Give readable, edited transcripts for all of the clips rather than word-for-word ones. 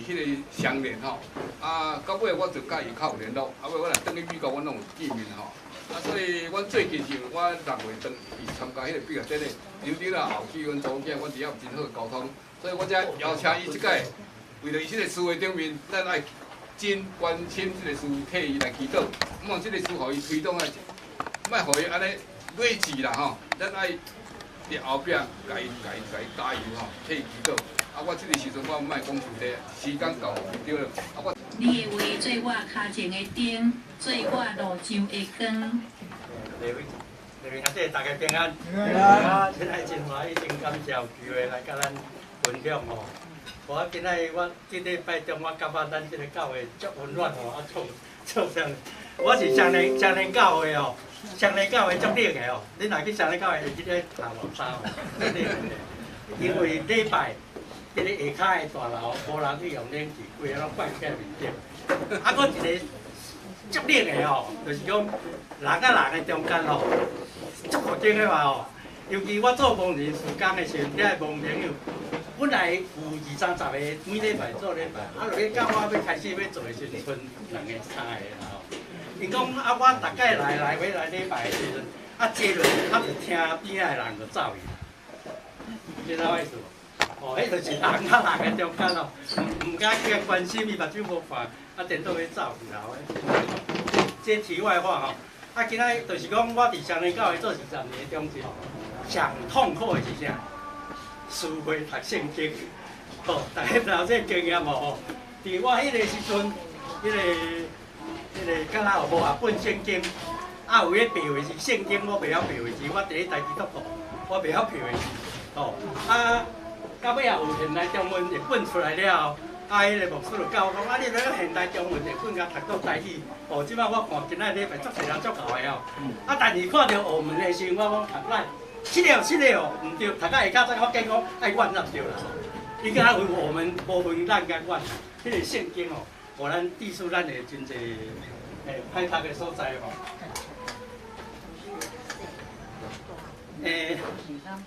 彼个相連吼。啊，到尾我就佮伊較有聯絡，啊尾我若轉去美國，阮攏有見面吼。啊，所以阮最近是我6月轉去參加彼個畢業典禮，劉長啊後期阮查某囝，阮佇遐有真好的溝通，所以我才邀請伊這擺，為著伊這個事的頂面，咱愛真關心這個事，替伊來祈禱，希望這個事予伊推動啊，莫予伊按呢累積啦吼，咱愛佇後壁共伊共伊共伊加油吼，替伊祈禱。啊，我這個時陣我莫講傷濟，時間到就對了。啊，我。你的話做我跤前的燈，做我路上的光。麗偉，麗偉阿姐，大家平安。平安。真愛真歡喜，真感謝有機會來佮咱分享吼。我今仔日我這禮拜中，我感覺咱這个教會足溫暖吼，啊，做做啥？我是雙連雙連教會哦，雙連教會足冷的哦。你若去雙連教會，會記咧頭落衫哦，足冷的。因為禮拜這个下跤的大樓無人去用冷氣，規个攏掛起來面頂。啊，閣一個足冷的吼，就是講人佮人的中間吼，足好精的嘛吼。尤其我做亡人事工的時陣，遐個亡朋友。本來有二三十個，每禮拜做禮拜，啊，落去到我欲開始欲做的時陣，賰兩个三个啦吼。𪜶講啊，我逐擺來來欲來禮拜的時陣，啊坐落，啊就聽邊仔的人就走去，知影我意思無？哦，彼就是人佮人的中間哦，毋敢去關心伊，目睭無看，啊，顛倒欲走去啦。這題外話吼，啊，今仔就是講我佇雙連教會做20年的中執，上痛苦的是啥？書會讀聖經，吼，大家知影這個經驗無吼？佇我彼個時陣，彼個敢若有和合本聖經，啊有彼白話字聖經，我袂曉白話字，我第一代基督徒，我袂曉白話字，吼，啊，到尾也有現代中文譯本出來了後，啊，彼個牧師就教我講，啊，你著用現代中文譯本共讀做台語，哦，這擺我看今仔禮拜足濟人足𠢕的哦，啊，但是看著俄文的時陣，我講讀來。這个這个哦，毋對，讀到下跤才發現講愛阮才對啦。伊敢若分我們，無分咱佮阮。彼個聖經哦，予咱致使咱的真濟歹讀的所在吼。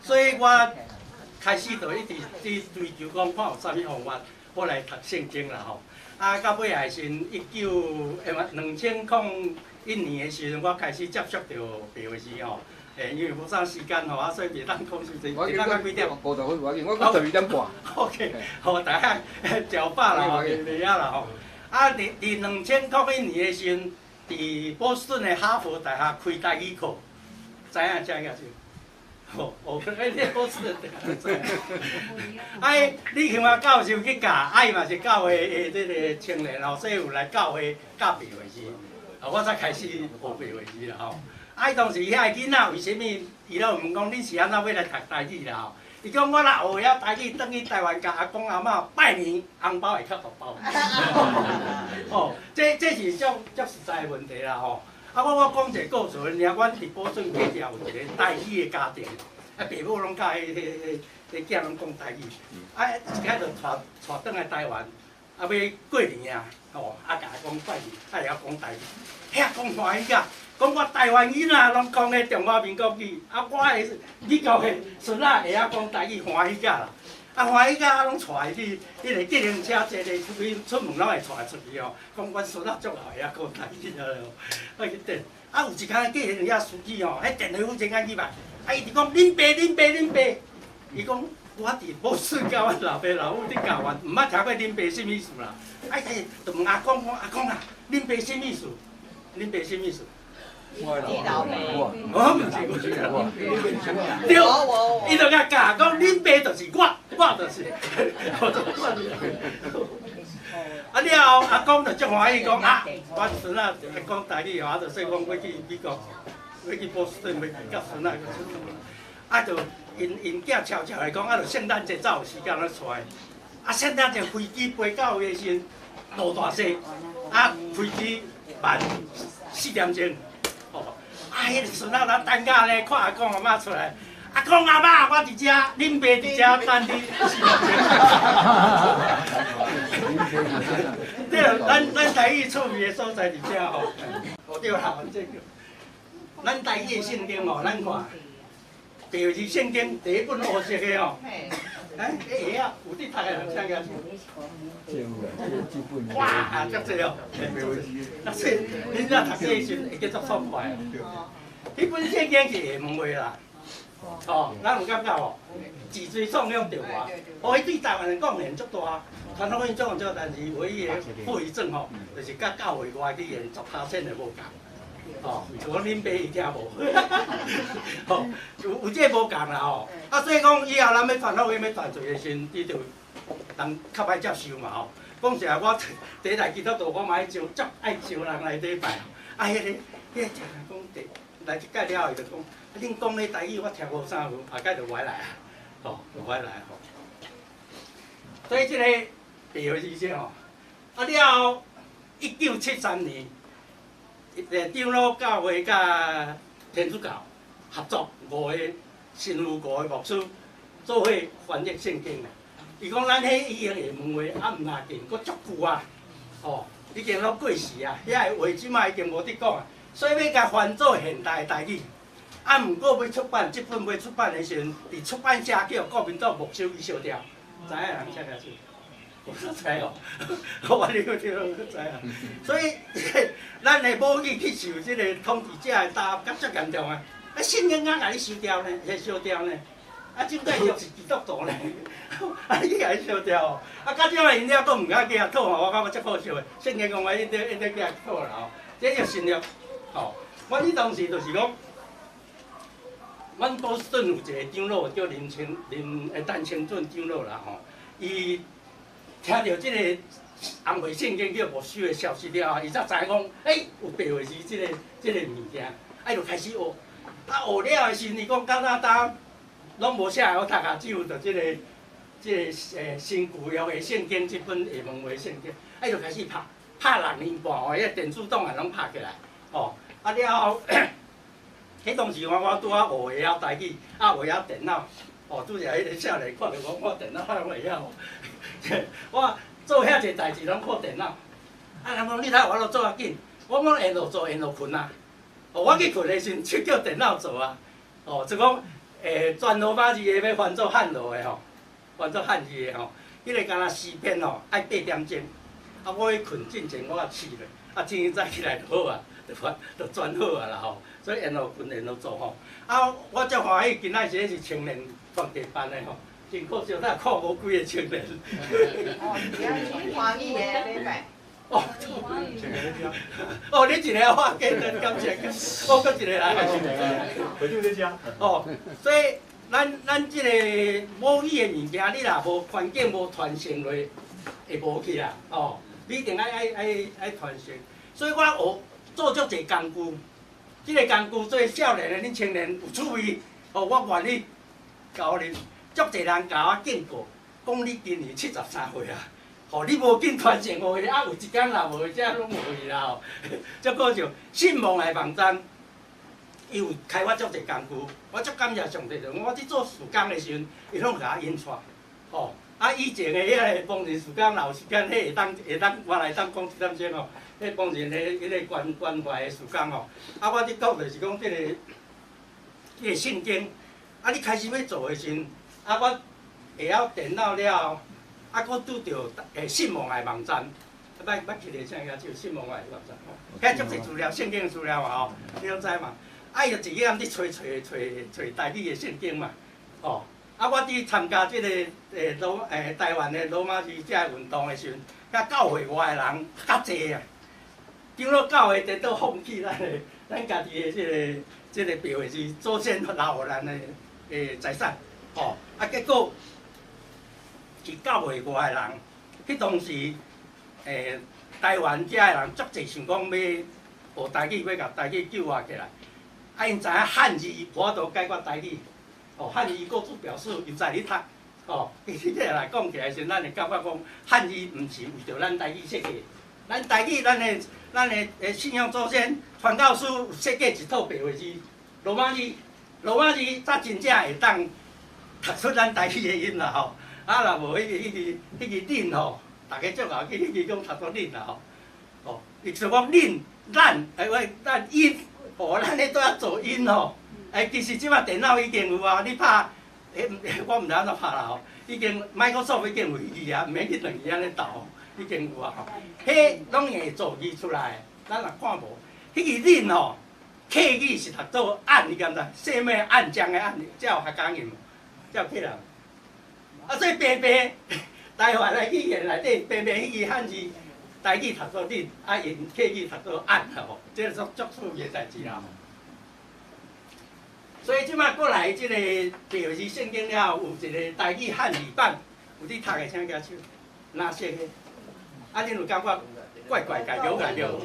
所以我開始就一直佇追求講，看有啥物方法，我來讀聖經啦吼。啊，到尾仔時陣，2001年的時陣，我開始接觸著白話字吼。因為無啥時間吼，啊，所以袂當講傷濟。會當到幾點？50分無要緊，我到12點半。 OK，好，大家食飽啦吼，袂曉啦吼。啊，佇2001年的時陣，佇波士頓的哈佛大學開台語課，知影啥意思？吼，哦，你波士頓大學知影。啊，李慶華教授去教，啊，伊嘛是教會的這个青年吼，所以有來教會教白話字，啊，我才開始學白話字啦吼。啊！伊當時遐個囡仔為啥物？伊攏問講恁是按怎欲來讀台語啦吼？伊講我若學曉台語，轉去台灣共阿公阿嬤拜年，紅包會較大包。吼，這是足足實在的問題啦吼。啊，我講一個故事，爾，阮佇波士頓隔壁有一個台語的家庭，啊，爸母攏佮彼彼彼囝攏講台語，啊，一擺就帶帶轉來台灣，啊，欲過年啊，吼，啊，共伊講拜年，啊，會曉講台語，遐講歡喜甲。講我台灣囡仔攏講彼中華民國語，啊，我的美國的孫仔會曉講台語，歡喜甲啦！啊，歡喜甲啊，攏帶伊去彼个計程車坐咧出去出門攏會帶出去吼。講阮孫仔足𠢕會曉講台語啊，啊去等。啊，有一工計程車司機吼，彼電話付錢去吧，啊，伊直講恁爸恁爸恁爸，伊講我佇波士頓佮阮老爸老母佇教阮，毋捌聽過恁爸啥物意思啦。啊，伊就問阿公講阿公啊，恁爸啥物意思？恁爸啥物意思？我老爸，我毋是我，對，伊就共教講，恁爸就是我，我就是，我就我。啊了後，阿公就足歡喜講啊，阮孫仔會講台語，啊，就說講欲去美國，欲去波士頓，欲佮孫仔去出國。啊，就𪜶𪜶囝悄悄來講，啊，就聖誕節才有時間來帶。啊，聖誕節飛機飛到的時陣，落大雪，啊，飛機慢4點鐘。哦，啊，彼个孫仔咱等甲咧，看阿公阿嬤出來，阿公阿嬤，我佇遮，恁爸佇遮等你4點鐘。對，咱台語趣味的所在佇遮吼。哦對啦，這個，咱台語的聖經吼，咱看，白話字聖經第一本烏色的吼，哎，會曉，有佇讀的人請舉手。哇，足濟哦！啊，所以恁若讀冊的時陣會記足爽快。彼本聖經是廈門話啦，哦，咱有感覺無？脊椎創傷著無啊？哦，彼對台灣人貢獻足大，傳福音作用足，但是唯一的後遺症吼，就是佮教會外語言10%的無仝。哦，像講恁爸伊聽無，吼，有這個無仝啦吼。啊，所以講以後咱欲傳福音欲傳出去的時陣，你就人較歹接受嘛吼。講實在，我第一來基督徒，我嘛愛招，足愛招人來禮拜。啊，彼個常常講第來一擺了後，伊就講，啊，恁講彼台語我聽無啥無，後蓋就無愛來啊，吼，就無愛來吼。所以這個白話字這吼，啊了後，1973年，長老教會佮天主教合作，五個神父五個牧師做伙翻譯聖經啦。伊講咱彼語言廈門話啊，毋若緊，閣足舊啊，吼，已經攏過時啊，遐个話這擺已經無佇講啊，所以欲共翻做現代台語。啊，毋過欲出版，這本欲出版的時陣，佇出版社叫國民黨沒收去燒掉，知影人請舉手？我知哦，我你有聽知影。所以咱的母語去受這個統治者的打壓，足嚴重啊！啊，聖經敢共你燒掉呢？會燒掉呢？啊，這擺就是基督徒呢，啊，你去共伊燒掉哦？啊，到這擺𪜶了閣毋敢寄討吼，我感覺足可笑的。聖經講話，一直寄討啦吼，這就新約吼。阮彼當時就是講，阮波士頓有一個長老叫林清林陳清準長老啦吼，伊聽著這個紅會聖經叫沒收的消息了後，伊才知影講，欸，有白話字這個物件，啊，伊就開始學。啊，學了的時陣，伊講到哪當攏無啥會曉讀啊，只有著這個新舊約的聖經這本廈門話聖經，啊，伊就開始拍，拍6年半吼，彼個電子檔案攏拍起來，吼，啊了後，彼當時我拄仔學會曉台語，啊會曉電腦，哦，拄則彼个少年看著我，我電腦我攏會曉，我做遐濟代誌攏靠電腦。啊，人講你哪有法度做較緊？我講緣路做緣路睏啊，哦，我去睏的時陣，卻叫電腦做啊，哦，就講全羅馬字的欲翻做漢羅的吼，翻做漢字的吼，彼个敢若詩篇吼，愛8點鐘，啊，我去睏進前我較試咧，啊，天早起來就好啊，就翻就轉好啊啦吼，所以緣路睏緣路做吼。啊，我足歡喜，今仔日是青年團體辦的吼，真可惜，咱看無幾个青年。哦，是歡喜的禮拜。哦，哦，你一個我記得，感謝，我閣一個來。會長在遮。哦，所以咱這個母語的物件，你若無環境無傳承落，會無去啦。哦，你一定愛傳承。所以我學做足濟工具，這個工具做少年的恁青年有趣味，哦，我願意教恁。足濟人共我警告，講你今年73歲啊。吼，你無緊傳承予伊，啊，有一工若無，這攏無去啦吼。足可笑，信望愛網站，伊有開發足濟工具，我足感謝上帝，就我佇做事工的時陣，伊攏共我引帶，吼。啊，以前的彼个幫人事工，若有時間，彼會當，我來當講一點鐘吼。彼幫人的彼个關懷的事工吼。啊，我佇講就是講這個聖經，啊，你開始欲做的時陣，啊，我會曉電腦了後。啊，閣拄著信望愛網站，捌去咧，請舉手信望愛網站吼，遐足濟資料，聖經的資料嘛吼，你攏知嘛？啊，伊就一個人佇揣揣揣揣台語的聖經嘛，吼。啊，我佇參加這個台灣的羅馬字這个運動的時陣，遐教會外的人較濟啊，長老教會顛倒放棄咱家己的這個白話字祖先留予咱的財產，吼。啊，結果。是教會外的人，彼當時，台灣遮的人足濟想講欲學台語，欲共台語救活起來。啊，𪜶知影漢字無法度解決台語，哦，漢語國字表示又在咧讀，哦，其實這來講起來時，咱會感覺講漢字毋是為著咱台語設計，咱台語咱的信仰祖先傳教士有設計一套白話字，羅馬字，羅馬字才真正會當讀出咱台語的音啦吼。啊，若無彼個恁吼，逐家足𠢕去彼个講讀做恁啦吼，哦，伊就講恁、咱，哎喂，咱𪜶，哦，咱咧拄仔做𪜶吼，哎，其實這擺電腦已經有啊，你拍，我毋知按怎拍啦吼，伊已經 Microsoft 已經有字啊，毋免去兩字按呢鬥，已經有啊吼。彼攏會造字出來，咱若看無，彼個忍吼，客語是讀做按，你敢知？啥物按章的按，這有客家音無？這有客人。啊，所以平平台灣的語言內底，平平彼個漢字，台語讀做忍，啊，𪜶客語讀做按吼，這個足足趣味的代誌啦。所以這擺過來這個白話字聖經了後，有一個台語漢字版，有佇讀的請舉手，藍色的？啊，恁有感覺怪怪共叫共叫無？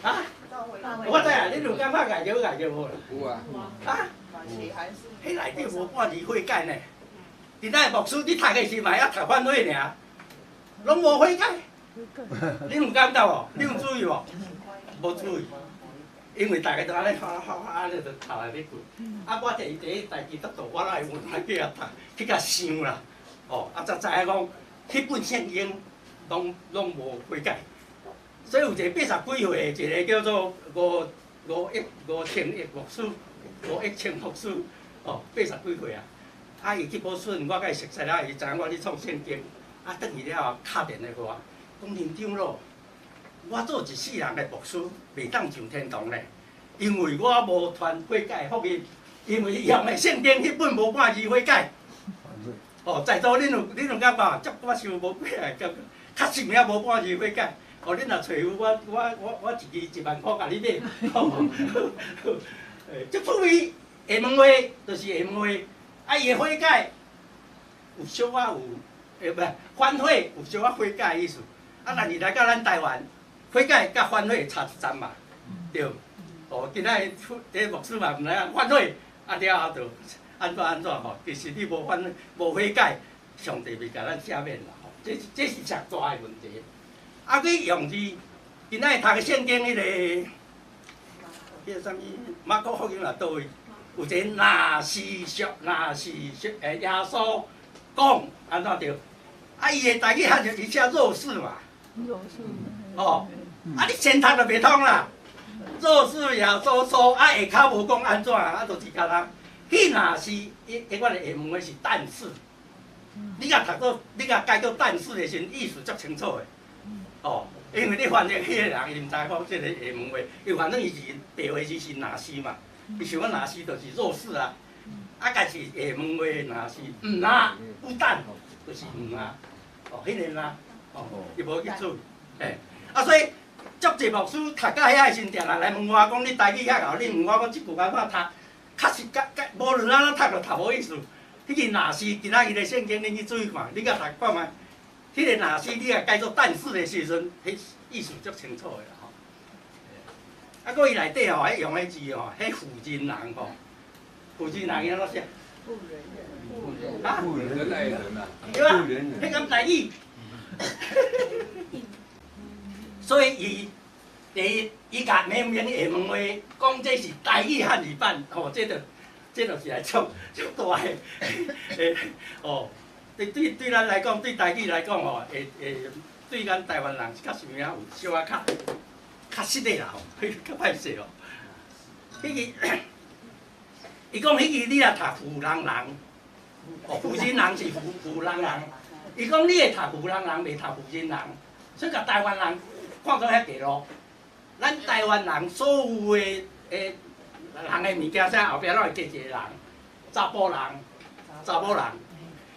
啊？我知啊，恁有感覺共叫共叫無？有啊。啊？彼內底無半字悔改呢？佇咱牧師佇讀的時嘛會曉讀反悔爾，攏無悔改。恁有感覺無？恁有注意無？無注意。因為大家都按呢哈哈哈按呢就讀來咧過，啊，我第一代基督徒，我哪會有來去共讀，去共想啦，哦，啊，才知影講，彼本聖經攏無悔改，所以有一個80幾歲的一個叫做吳清益牧師，吳益清牧師，哦，80幾歲啊，啊，伊去波士頓，我共伊熟似了，伊知影我咧創聖經，啊，轉去了後敲電話予我，講林長老，我做一世人的牧師，袂當上天堂咧。因為我無傳悔改福音，因為用的聖經彼本無半字悔改。哦，在座恁有感覺？這我想無幾個感覺，確實有影無半字悔改。哦，恁若揣有我一支1萬箍共你買。這趣味下問話就是下問話，啊，伊的悔改有小可有，欸，毋反悔有小可悔改的意思。啊，但是來到咱台灣，悔改佮反悔差一層嘛，對。哦，今仔日這牧師嘛毋知影反悔，啊了後就按怎按怎吼，其實你無反無悔改，上帝袂共咱赦免啦吼。這是上大的問題。啊，去用字，今仔日讀的聖經彼個啥物馬可福音啦，佗位有一個若是說若是說耶穌講按怎對？啊，伊的台語漢字伊寫若是嘛。若是。哦，啊，你先讀就袂通啦。若是耶穌說，啊下跤無講按怎，啊就是敢若，彼若是伊伊阮的下問話是但是，你共讀做，你共改做但是的時陣，意思足清楚的，哦，因為你翻譯彼個人伊毋知講這個下問話，伊反正伊是白話字是若是嘛，伊想講若是就是若是啊，啊但是下問話若是毋若不但，就是毋若，哦，彼個若，哦，伊無去注意，欸，啊所以。足濟牧師讀到遐的時陣，定定來問我講：你台語遐𠢕，你問我講這句按怎讀？確實甲甲無論按怎讀就讀無意思。彼個若是今仔日的聖經，恁去注意看，你共讀看覓？彼個若是你若改做但是的時陣，彼意思足清楚的啦吼。啊，閣伊內底吼，彼用的字吼，彼婦人人吼，婦人人伊按怎寫？婦人。啊？仁愛的仁啊。對啊，彼敢台語？所以伊第一，伊共明明下問話，講這是台語漢字版，吼，這就是來足足大的，欸，哦，對咱來講，對台語來講吼，會對咱台灣人確實有影有小可較較失禮啦吼，較歹勢哦。彼個，伊講彼個你若讀婦人人，哦，婦人人是婦人人，伊講你會讀婦人人，袂讀婦人人，所以共台灣人看做遐低落。咱台灣人所有的人的物件，啥後壁攏會加一個人，查埔人，查某人。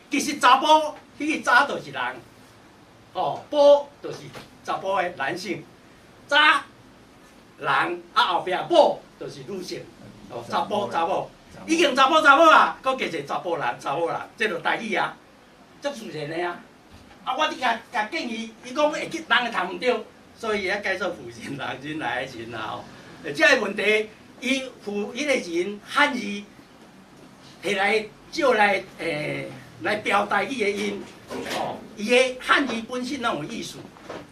其實查埔，彼個查就是人，哦，埔就是查埔的男性，查人啊後壁某就是女性，哦，查埔查某，已經查埔查某啊，閣加一個查埔人查某人，這就台語啊，足自然的啊。啊，我佇共共建議，伊講會去人會讀毋著。所以伊才改做婦人人，仁愛的仁啦吼。這個問題，伊婦彼個仁漢字摕來借來來標台語的音，哦，伊的漢字本身攏有意思，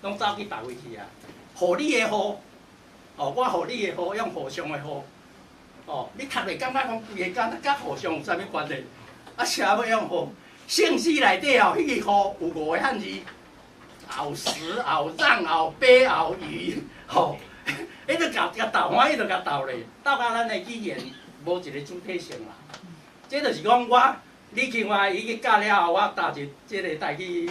攏走去別位去啊。予你的予，哦，我予你的予，用和尚的和，哦，你讀咧感覺講規個敢佮和尚有啥物關係？啊，啥欲用和？聖詩內底吼，彼個予有五個漢字。有時，有讓，有悲，有餘，吼，彼就共共鬥，歡喜就共鬥咧，鬥甲咱的語言無一個主體性啦。這就是講我李庆华伊去教了後，我踏入這个台语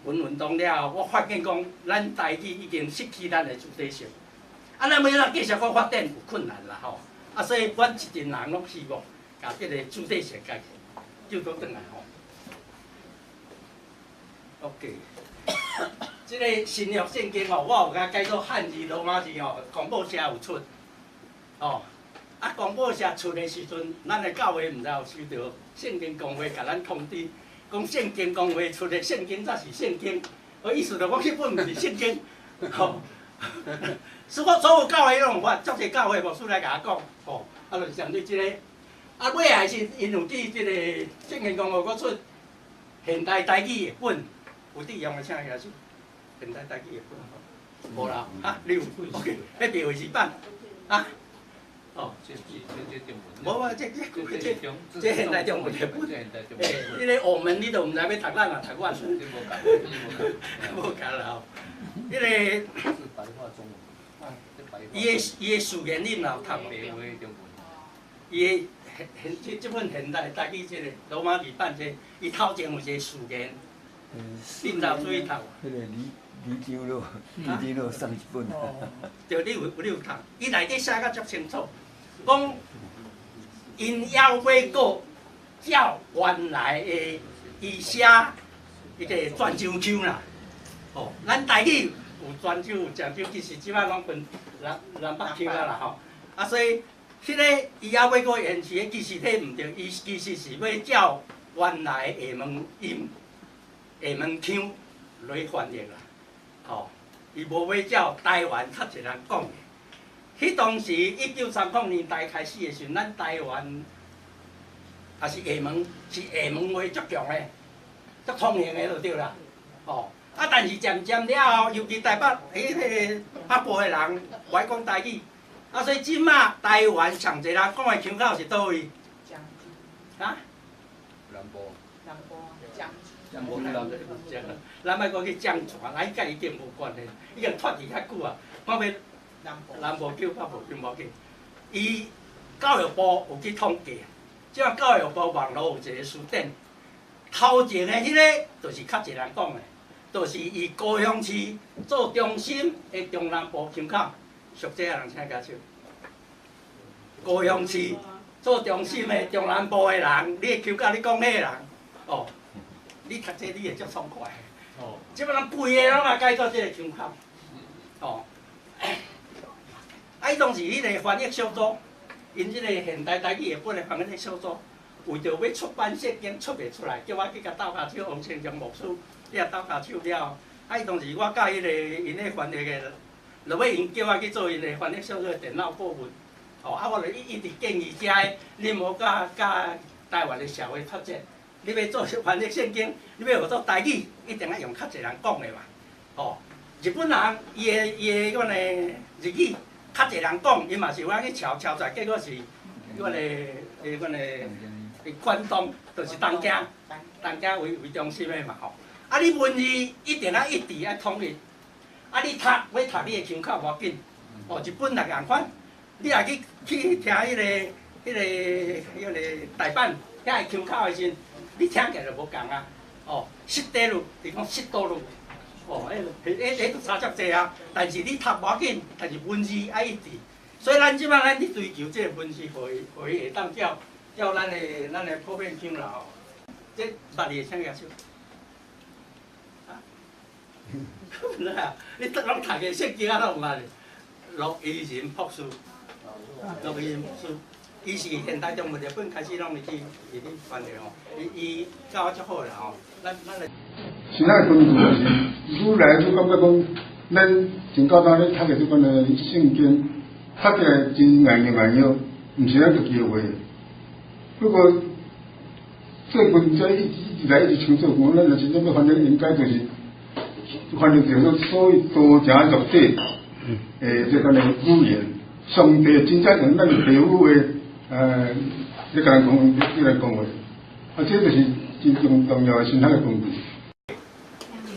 文运動了後，我發現講，咱台語已經失去咱的主體性。啊，咱欲按怎繼續閣發展有困難啦吼。啊，所以阮一陣人攏希望，共這个主體性共救倒轉來吼。OK，這个新約聖經吼，我有共改做漢字羅馬字吼，公報社有出，吼。啊，公報社出的時陣，咱的教會毋知有收著聖經公會共咱通知，講聖經公會出的聖經才是聖經，我意思就講彼本毋是聖經，吼。所以所有教會攏有發，足濟教會牧師來共我講，吼，啊，就是針對這个，啊，尾仔是𪜶有寄這个聖經公會閣出現代台語譯本，有佇用的請舉手，現代台語譯本，無啦，啊，你有？OK，彼白話字版，啊。哦，無啊，這這這這現代中文譯本，欸，彼个澳門你都毋知欲讀咱抑讀阮，無共啦吼。彼个，伊的序言你若有讀無？伊的現現這這本現代台語這个羅馬字版這，伊頭前有一個序言，你毋知有注意讀無？彼个李李長老，李長老送一本。對，你有讀，伊內底寫甲足清楚。講𪜶猶欲閣照原來的伊寫彼个泉州腔啦，吼，咱台語有泉州有漳州，其實這擺攏分南南北腔啊啦吼。啊，所以彼个伊猶欲閣延續，其實彼毋對，伊其實是欲照原來廈門音、廈門腔來翻譯啦，吼，伊無欲照台灣較濟人講的。彼當時1930年代開始的時陣，咱台灣也是廈門，是廈門話足強的，足通行的就對啦，吼。啊，但是漸漸了後，尤其台北彼个北部的人無愛講台語，啊，所以這馬台灣上濟人講的腔口是佗位？啊？南部。南部，漳州。咱莫講去漳泉，啊，伊佮已經無關係，已經脫去遐久啊，講欲。南部叫北部叫無要緊，伊教育部有去統計，這馬教育部網路有一個辭典，頭前的彼个就是較濟人講的，就是以高雄市做中心的中南部腔口，熟這个人請舉手。高雄市做中心的中南部的人，你的腔口你講彼个人，哦，你讀這你會足爽快的。哦，這馬人規个攏嘛改做這个腔口，哦。啊！伊當時彼个翻譯小組，𪜶這个現代台語譯本的翻譯小組，為著欲出版聖經出袂出來，叫我去共鬥跤手，王清松牧師，伊也鬥跤手了。啊！伊當時我佮彼个𪜶咧翻譯的，落尾𪜶叫我去做𪜶的翻譯小組的電腦顧問。哦，啊，我就一一直建議遮个，你莫佮佮台灣的社會脫節。你欲做翻譯聖經，你欲學做台語，一定愛用較濟人講的嘛。哦，日本人伊的款的日語。較濟人講，伊嘛是有影去抄抄出來，結果是彼款的、彼款的關東，就是東京，東京為為中心的嘛吼。啊，你文字一定愛一致愛統一。啊，你讀欲讀你的腔口無要緊，哦，日本也仝款。你若去去聽彼个大阪遐个腔口的時陣，你聽起來就無仝啊。哦，知ってる，伊講知っとる。哦，彼、彼、彼都差足濟啊！但是你讀無要緊，但是文字愛一致。所以咱這擺咱去追求這個文字，予伊予伊會當照照咱的普遍腔啦吼。這捌字的請舉手。啊？毋知啊？你攏讀過聖經啊，攏毋捌？駱以仁博士，駱以仁博士，伊是現代中文譯本開始攏是去去翻譯吼，伊伊教我足好啦吼。咱咱來。神學根據是愈來愈感覺講，咱從到大咧讀的這款的聖經，讀起來真硬硬硬硬，毋是咱家己的話。不過最近這一直來一直唱做講，咱若真正欲翻譯，應該就是翻譯成說所謂多誠弱者的這款的語言。上帝真正用咱父母的咧共人講，咧來講話，啊，這就是真重重要的神學的工具。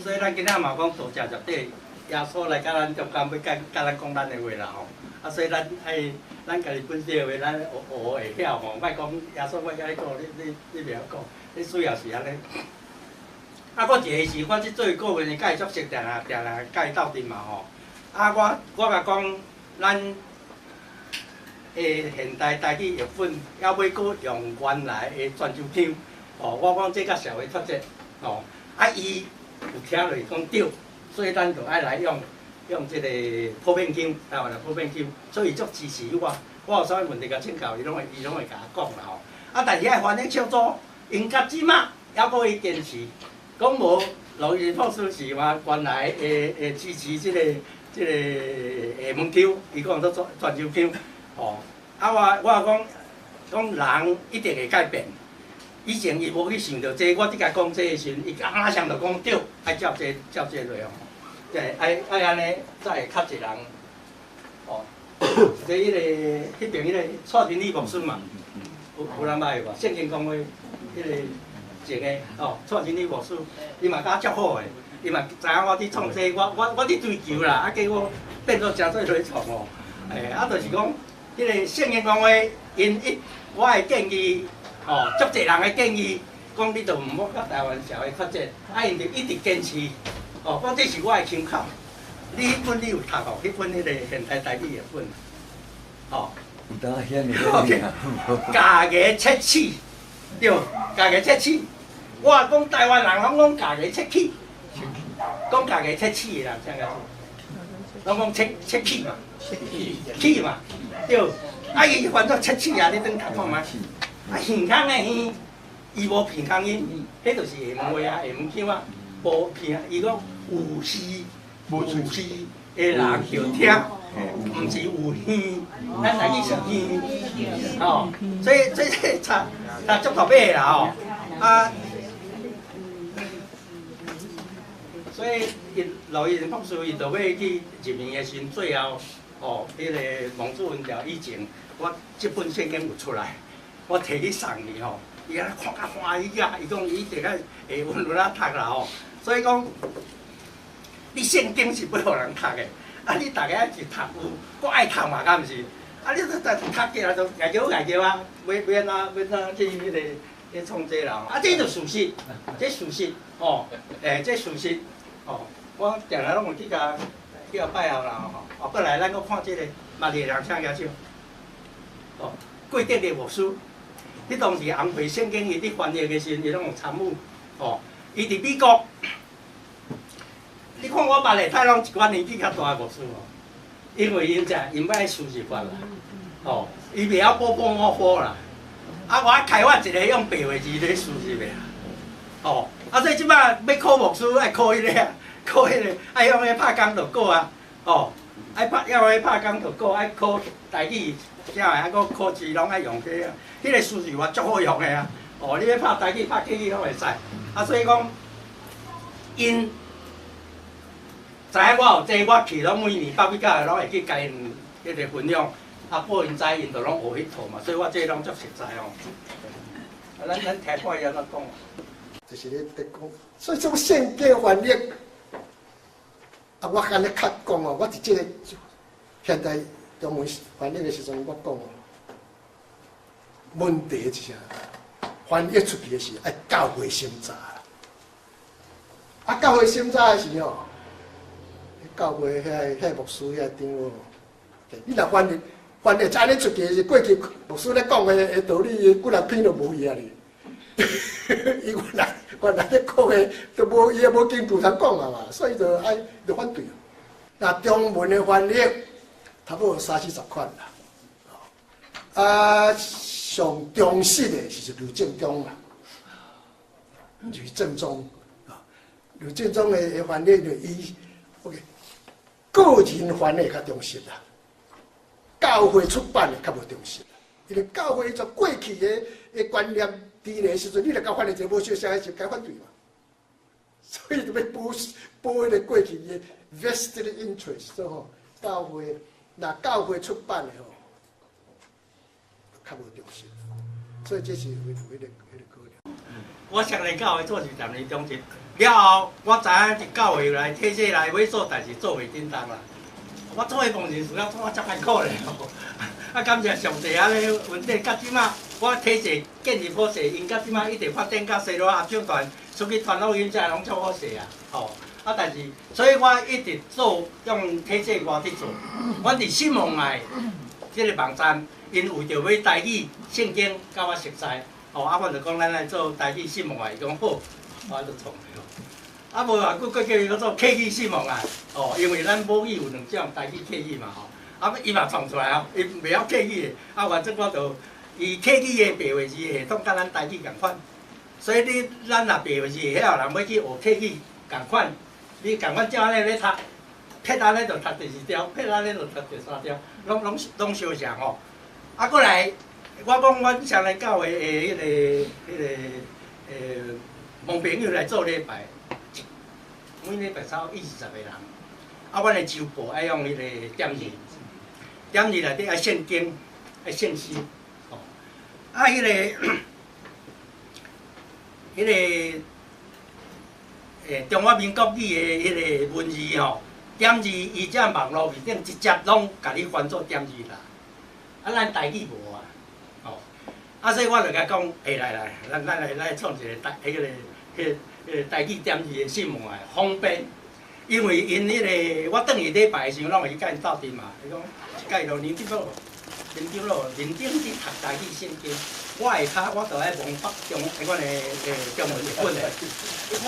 所以咱今仔嘛講道成肉體，耶穌來佮咱中間，欲共佮咱講咱的話啦吼。啊，所以咱愛咱家己本身的話，咱學學會曉吼，莫講耶穌欲共你講，你袂曉講，你需要是按呢。啊，我一個是，我這做顧問的，佮伊足熟，定定定定佮伊鬥陣嘛吼。啊，我共講，咱的現代台語譯本，猶未閣用原來的泉州腔，吼，我講這佮社會脫節，吼。啊，伊有聽落講對，所以咱就愛來用這個普遍腔，台灣的普遍腔，所以伊足支持我。我有啥物問題共請教，伊攏會共我講啦吼。啊，但是愛翻譯小組，𪜶到這馬猶閣伊堅持，講無羅伊博士是話原來會支持這個廈門腔，伊講做泉州腔，吼。啊，我講講人一定會改變。以前伊無去想著這個，我佇共講這个時陣，伊馬上就講對，愛照這照這內容，對，愛按呢才會較濟人，哦。這彼個彼爿彼個蔡廷禮牧師嘛，有人捌無？聖經公會彼個前個哦，蔡廷禮牧師，伊嘛佮我足好的，伊嘛知影我佇創這個，我佇追求啦，啊結果變做誠濟來創哦，欸，啊，就是講，彼個聖經公會，𪜶一我的建議。哦，足濟人的建議，講你著毋好佮台灣社會脫節，啊，𪜶就一直堅持。哦，講這是我的參考。你彼本你有讀哦？彼本彼個現代台語的本。哦。咬牙切齒，對，咬牙切齒。我講台灣人攏講咬牙切齒，講咬牙切齒的人，啥個？攏講切切齒嘛，齒嘛，對。啊，伊翻做切齒啊，你轉讀看覓？啊，耳空的耳，伊無鼻空音，彼就是廈門話啊，廈門腔啊，無鼻，伊講有耳有耳的人就聽，毋是有耳，咱台語是耳，吼，所以這差足大尾的啦吼，啊，所以伊羅伊博士伊就欲去入院的時陣，最後吼，彼個王主任調以前，我這本聖經有出來。我提去送伊吼，伊按呢看甲歡喜啊！伊講伊一定愛會溫溫仔讀啦吼。所以講，你聖經是欲予人讀的，啊你逐家愛去讀有，閣愛讀嘛，敢毋是？啊你讀讀起來就會叫會叫啊，欲按怎欲按怎去彼個去創這啦吼。啊，這就事實，這事實吼，欸，這事實吼，我定定攏有去共拜後啦吼。後過來咱閣看這個，馬來人請舉手，哦，貴德的牧師。彼當時紅皮聖經伊佇翻譯的時陣，伊攏有參與，吼。伊佇美國，你看我捌的，太攏一寡年紀較大的牧師吼，因為𪜶這𪜶愛輸入法啦，吼，伊袂曉補補我火啦。啊，我開發一個用白話字咧輸入的啦，吼。啊，所以這擺欲考牧師愛考彼個啊，考彼個愛用彼拍工就過啊，吼，愛拍要彼拍工就過，愛考台語。啥的，啊，閣考試攏愛用這個，彼個輸入法足好用的啊！哦，你欲拍台語、拍客語攏會使。啊，所以講，𪜶知影我有這個，我去攏每年北美教會攏會去共𪜶彼個分享，啊，報𪜶知，𪜶就攏學彼套嘛，所以我這攏足實在哦。啊，咱聽看伊按怎講。就是咧咧講，所以這種聖經翻譯，啊，我按呢較講哦，我佇這個現代。中文翻譯的時陣，我講問題是啥？翻譯出去的是愛教會審查啦。啊，教會審查的時吼，教會遐牧師遐長老，你若翻譯按呢出去是過去牧師咧講的道理，幾若篇都無去啊哩。伊原來咧講的都無，伊也無根據通講啊嘛，所以就愛就反對。那中文的翻譯。差不多三四十款啦，啊，上忠實的是呂正中啦，呂正中啊，呂正中的翻譯就伊，OK，個人翻譯較忠實啦，教會出版的較無忠實啦，因為教會就過去的觀念佇咧時陣，你若共翻譯一個無相像，就該反對嘛，所以就欲保保彼個過去的 vested interest 吼，教會。若教會出版的吼，較無忠實，所以這是有彼個考量。我雙連教會做二十年長執，了後，我知影佇教會內體制內欲做代誌做袂振動啦。我做彼部分事了，做啊足艱苦咧。啊，感謝上帝按呢恩典，到這馬我體制建立好勢，𪜶到這馬一直發展到西羅合唱團出去傳福音，遮攏足好勢啊！吼，啊，但是所以我一直做用體制外佇做。阮佇信望愛這个網站，𪜶為著欲台語聖經佮我熟似，吼，啊，我就講咱來做台語信望愛，伊講好，我就創吼。啊，無偌久，閣叫伊閣做客語信望愛，哦，因為咱母語有兩種，台語、客語嘛，吼。啊，伊嘛創出來哦，伊袂曉客語的，啊，反正我就伊客語的白話字系統佮咱台語仝款，所以你咱若白話字會曉，人欲去學客語仝款，你仝款照按呢咧讀，撇按呢就讀第二條，撇按呢就讀第三條，攏攏攏相像吼。啊，過來，我講阮雙連教會的彼个問朋友來做禮拜，每禮拜差不多20個人，啊，阮的周報愛用彼个點字。點字內底愛聖經，愛聖詩，吼，啊，彼个中華民國語的彼个文字吼，點字伊這網路面頂直接攏共你翻做點字啦，啊，咱台語無啊，吼，啊，所以我就共講，欸，來來，咱來來創一个台，彼个、彼個台語點字的信望愛方便，因為𪜶彼个我轉去禮拜的時陣，攏會去共𪜶鬥陣嘛，伊講。介紹林長老，林長老，認真佇讀台語聖經。我下跤我就愛望北中，彼款的中文譯本的。伊講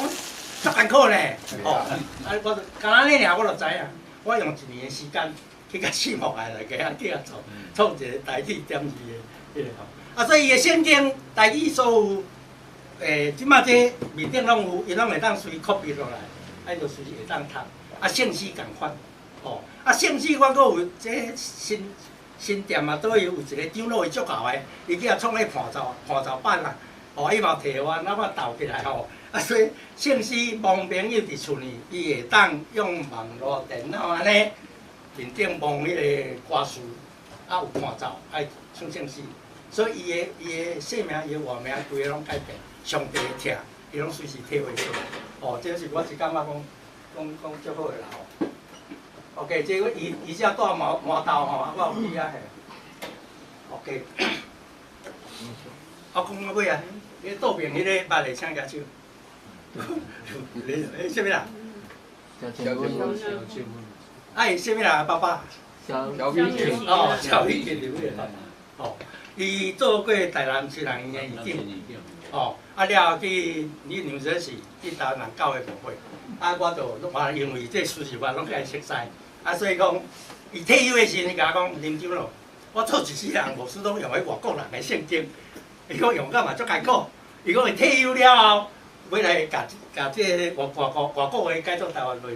足艱苦呢，吼！啊，我就干焦按呢爾，我就知影。我用一年的時間去共信望愛來加去共創，創一個台語點字的彼个吼。啊，所以伊的聖經台語所有，這馬這面頂攏有，伊攏會當隨 copy 落來，啊，就隨時會當讀。啊，聖詩仝款。吼，啊，聖詩我閣有這新新店啊，佗位有一個長老伊足𠢕的，伊去遐創彼伴奏伴奏版啊，吼，伊嘛提我，那我鬥起來吼，啊，所以聖詩盲朋友佇厝裡，伊會當用網路電腦按呢，面頂望彼个歌詞，啊有伴奏，愛唱聖詩，所以伊的姓名、伊的活名，規个攏改變，上帝的疼，伊攏隨時體會出來。哦，這是我是感覺講講講足好的啦吼。OK，這個伊伊只帶毛毛豆吼，我有記啊嘿。OK，我講到尾啊，你倒邊彼個捌的請舉手。你啥物啦？啊，伊啥物啦？爸爸。蕭美琴。哦，蕭美琴是彼个爸爸。哦，伊做過台南市人醫院院長。哦，啊了後去你紐澤西去台南教會牧會，啊，我就嘛因為這事實我攏共伊熟似。啊，所以講，伊退休的時陣，伊共我講，林長老，我做一世人牧師，攏用彼外國人的聖經，伊講用甲嘛足艱苦。伊講伊退休了後，欲來共共這个外外國外國話改做台灣話。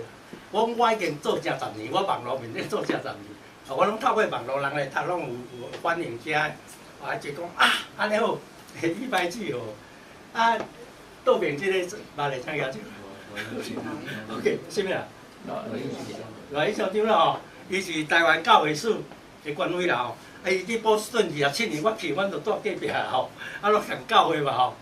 我講我已經做成十年，我網路面頂做成十年，我攏透過網路人來讀，攏有有反應遮。啊，就講啊，按呢好，禮拜四哦，啊，倒邊這个捌的請舉手。OK，啥物啦？賴校長啦吼，伊是台灣教會史的權威啦吼。啊，伊去波士頓27年，我去，阮就住隔壁啦吼。啊，攏共教會嘛吼。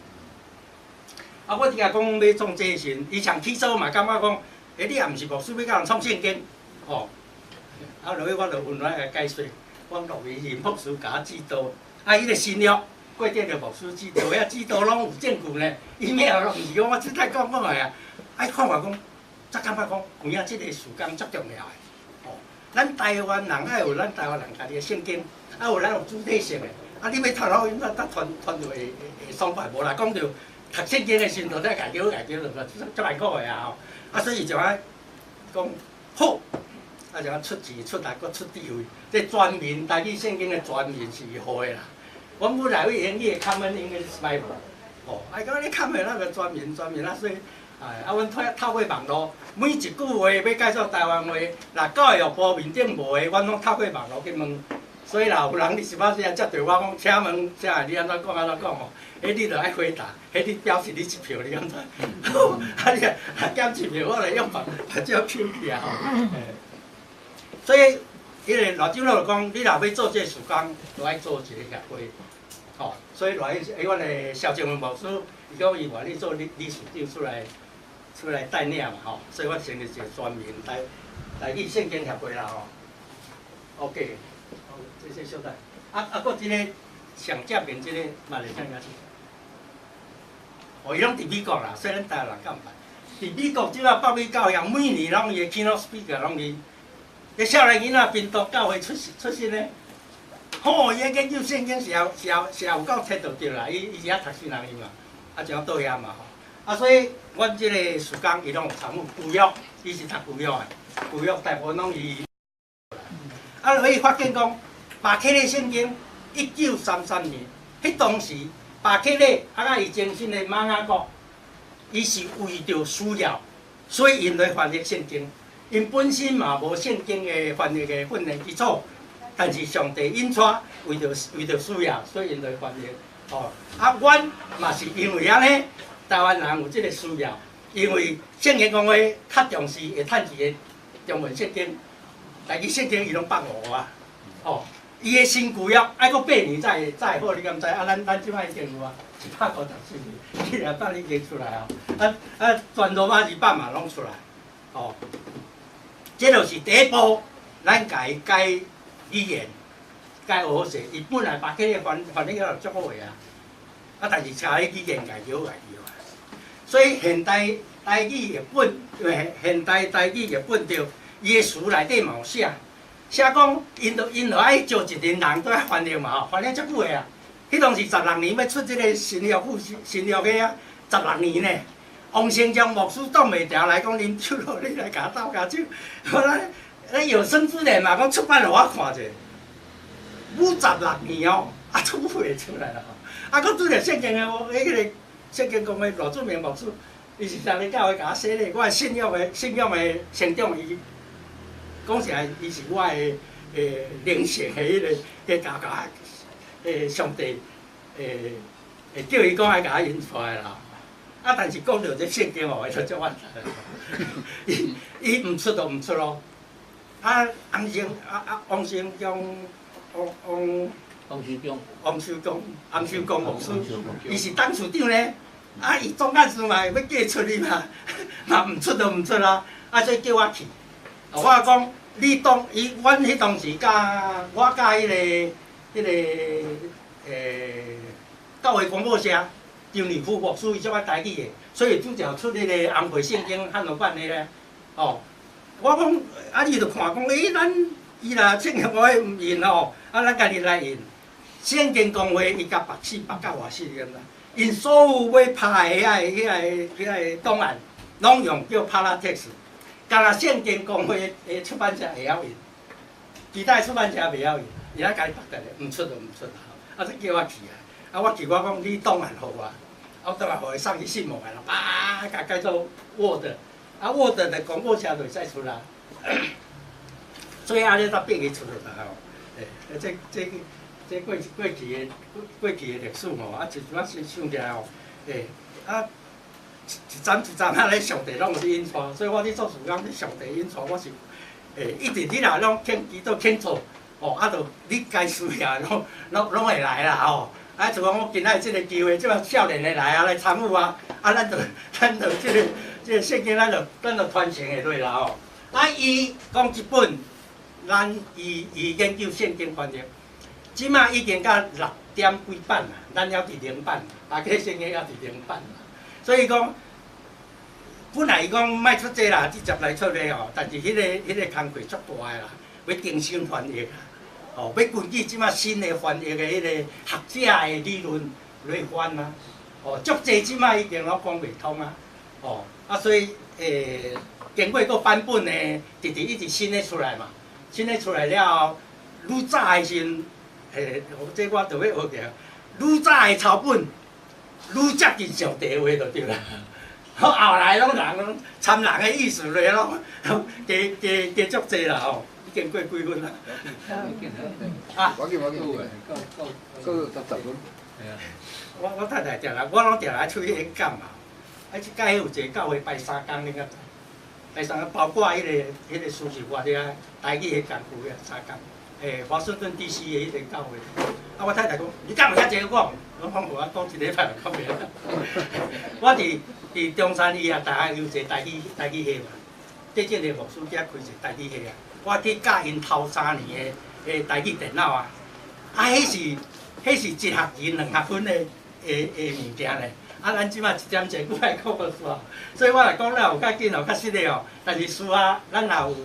啊，我佇共講欲創這個時陣，伊上起初嘛感覺講，欸，你也毋是牧師，欲共人創聖經，吼。啊，落尾我就溫來共解說，我講落去林牧師共我指導，啊，彼个新約過頂著牧師指導，遐指導攏有證據呢。伊咩攏毋是講我凊彩講講的啊。啊，看看講。才感覺講，有影這個事工足重要的，吼！咱台灣人愛有咱台灣人家己的聖經，啊有咱有主體性的，啊你欲傳福音，咱才傳傳著會會會爽快。無啦，講著讀聖經的時陣，就咧共叫共叫，就足足艱苦的啊吼！啊，所以就按講好，啊就按出錢出力，閣出智慧。這全民台語聖經的全民是伊號的啦。阮本來為英語的 Common English Bible，吼，啊伊講你 Common 那個全民全民啊，所以。哎，啊，阮透透過網路，每一句話欲改做台灣話，若教育部面頂無的，阮攏透過網路去問。所以若有人你是擺時啊接著我講，請問啥你按怎講按怎講吼？彼你著愛回答，彼你表示你一票，你敢知？啊你若減一票，我來用目目睭抽去啊吼！所以，彼个賴長老就講，你若欲做這個事工，就愛組一个協會，吼。所以賴，阮的蕭正文牧師，伊講伊願意做理理事長出來。出來帶領嘛吼，所以我成立一個專門台台語聖經協會啦吼。OK，好，這這小等。啊啊，閣這個上正面這個嘛來請邀請。哦，伊攏佇美國啦，所以咱台灣人較毋捌。佇美國這馬北美教會每年攏伊的 keynote speaker 攏伊。這少年囡仔賓道教會出出身的，吼，伊研究聖經是也是也是也有夠冊著對啦，伊伊是遐讀書人伊嘛，啊，就倒遐嘛吼。啊，所以阮這個事工伊攏有參與舊約，伊是讀舊約的，舊約大部分攏伊。啊，所以發現講，巴克禮聖經1933年，彼當時巴克禮啊，佮伊前身的瑪雅國，伊是為著需要，所以𪜶來翻譯聖經。𪜶本身嘛無聖經的翻譯的訓練基礎，但是上帝引帶，為著需要，所以𪜶來翻譯。哦，啊，阮嘛是因為按呢，台灣人有這個需要，因為聖經公會較重視會趁錢的中文聖經，但是聖經伊攏放予啊，哦，伊的新舊約愛閣8年才會好，你敢知？啊，咱這擺已經有啊，154頁，這兩版已經出來啊，啊啊，全羅馬字版嘛攏出來，哦，這就是第一步，咱共伊改語言，改學好勢。伊本來巴克禮翻翻譯了足好的啊，啊，但是差彼語言共搖來搖啊。所以現代台語譯本，現代台語譯本著伊的詞內底嘛有寫，寫講𪜶就愛招一群人倒來翻譯嘛吼，翻譯足久的啊。彼當時16年欲出這個新約復興新約的啊，十六年呢。王成章牧師擋袂牢來講，啉酒咯，你來共我鬥跤手。我咱咱有生之年嘛，講出版予我看者，56年哦，啊出袂出來啦吼。啊，閣拄著聖經的，彼個聖經公會羅祖明牧師，伊是當日教會共我洗禮，我的信仰的成長，伊講實在，伊是我的靈性的彼個個教教上帝會叫伊講愛共我引出來啦。啊，但是講著這聖經哦，伊就足怨伊伊毋出就毋出咯。啊，王成啊啊，王成忠，王王王修忠，王修忠，王修公牧師，伊是董事長呢。啊，伊總幹事嘛欲寄出去嘛，嘛毋出就毋出啦。啊，所以叫我去。我講你當伊，阮彼當時佮我佮彼個教會廣播社張立夫牧師，伊足愛台語的，所以拄著出彼個紅皮聖經漢語版的咧。哦，我講啊，伊就看講，欸，咱伊若聖經公會毋印吼，啊，咱家己來印。聖經公會伊共縛死縛到偌死，你敢知？𪜶所有欲拍的遐個檔案，攏用叫 Paratext，干焦聖經公會的出版社會曉印，其他的出版社袂曉印，伊愛共伊縛得咧，毋出就毋出啦。啊，這叫我去啊，啊，我去我講你檔案予我，啊，我檔案予伊送去信網來啦，啪，共改做 Word，啊，Word 的廣播社就會使出啦。所以按呢才變伊出來啦吼。欸，這過去的歷史吼，啊，一陣仔想起來吼，欸，啊，一層一層啊咧，上帝攏有咧引帶，所以我咧做事工，上帝引帶我是，欸，一直你若攏肯祈禱肯做，吼，啊，就你該需要的攏會來啦吼。啊，就講我今仔這個機會，這擺少年的來啊來參與啊，啊，咱就這個聖經，咱就傳承下落啦吼。啊，伊講這本，咱伊研究聖經翻譯。這馬已經到六點幾版啦，咱猶佇零版，啊，這聖經猶佇零版。所以講，本來伊講莫出這啦，直接來出的吼，但是彼個工課足大的啦，欲重新翻譯，吼，欲根據這馬新的翻譯的彼個學者的理論來翻啊，哦，足濟這馬已經攏講袂通啊，哦，啊，所以經過個版本呢，直直一直新的出來嘛，新的出來了後，愈早的時陣。欸，這我就欲學起來。愈早的抄本，愈接近上帝話就對啦。後來攏人攏參人的意思來攏加加加足濟啦吼，已經過幾分啦。啊，我緊我緊，到10分。我太太定來，我攏定來出去演講嘛。啊，這屆有一個教會排三工，你敢知？排三工，包括彼個書是我遐台語的工具啊，三工。欸，華盛頓 DC 的彼個教會，啊，我太太講，你敢有遐濟講？我講無啊，講一禮拜就講袂啦。我佇中山醫學大學有一個台語系嘛，最近個牧師遐開一個台語系啊，我去教𪜶頭3年的台語電腦啊，啊，彼是一學期2學分的物件咧。啊，咱這擺一點鐘閣愛講個數，所以我來講了有較緊哦，較實的哦。但是私下咱若有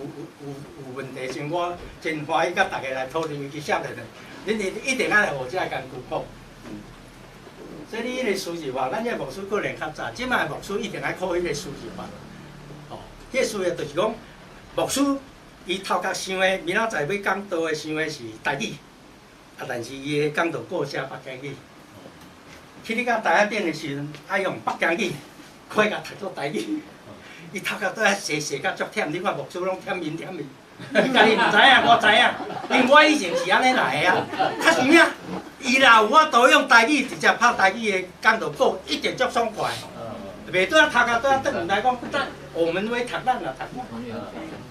問題時，我真歡喜佮大家來討論，尤其少年的，恁一定愛來學這个艱苦苦。所以你彼個輸入法，咱這牧師可能較早，這擺牧師一定愛考彼個輸入法。哦，彼個輸入就是講，牧師伊頭殼想的，明仔載欲講道的想的是台語，啊，但是伊的講道稿寫北京語。去你到台仔頂的時陣，愛用北京語，快共讀做台語。伊頭殼都愛寫寫甲足忝，你看牧師攏忝面忝面。伊家己毋知影，我知影，因為我以前是按呢來的啊。較是影，伊若有法度用台語直接拍台語的講道稿，一定足爽快。袂拄仔頭殼拄仔轉來講，咱我們會讀咱啊讀。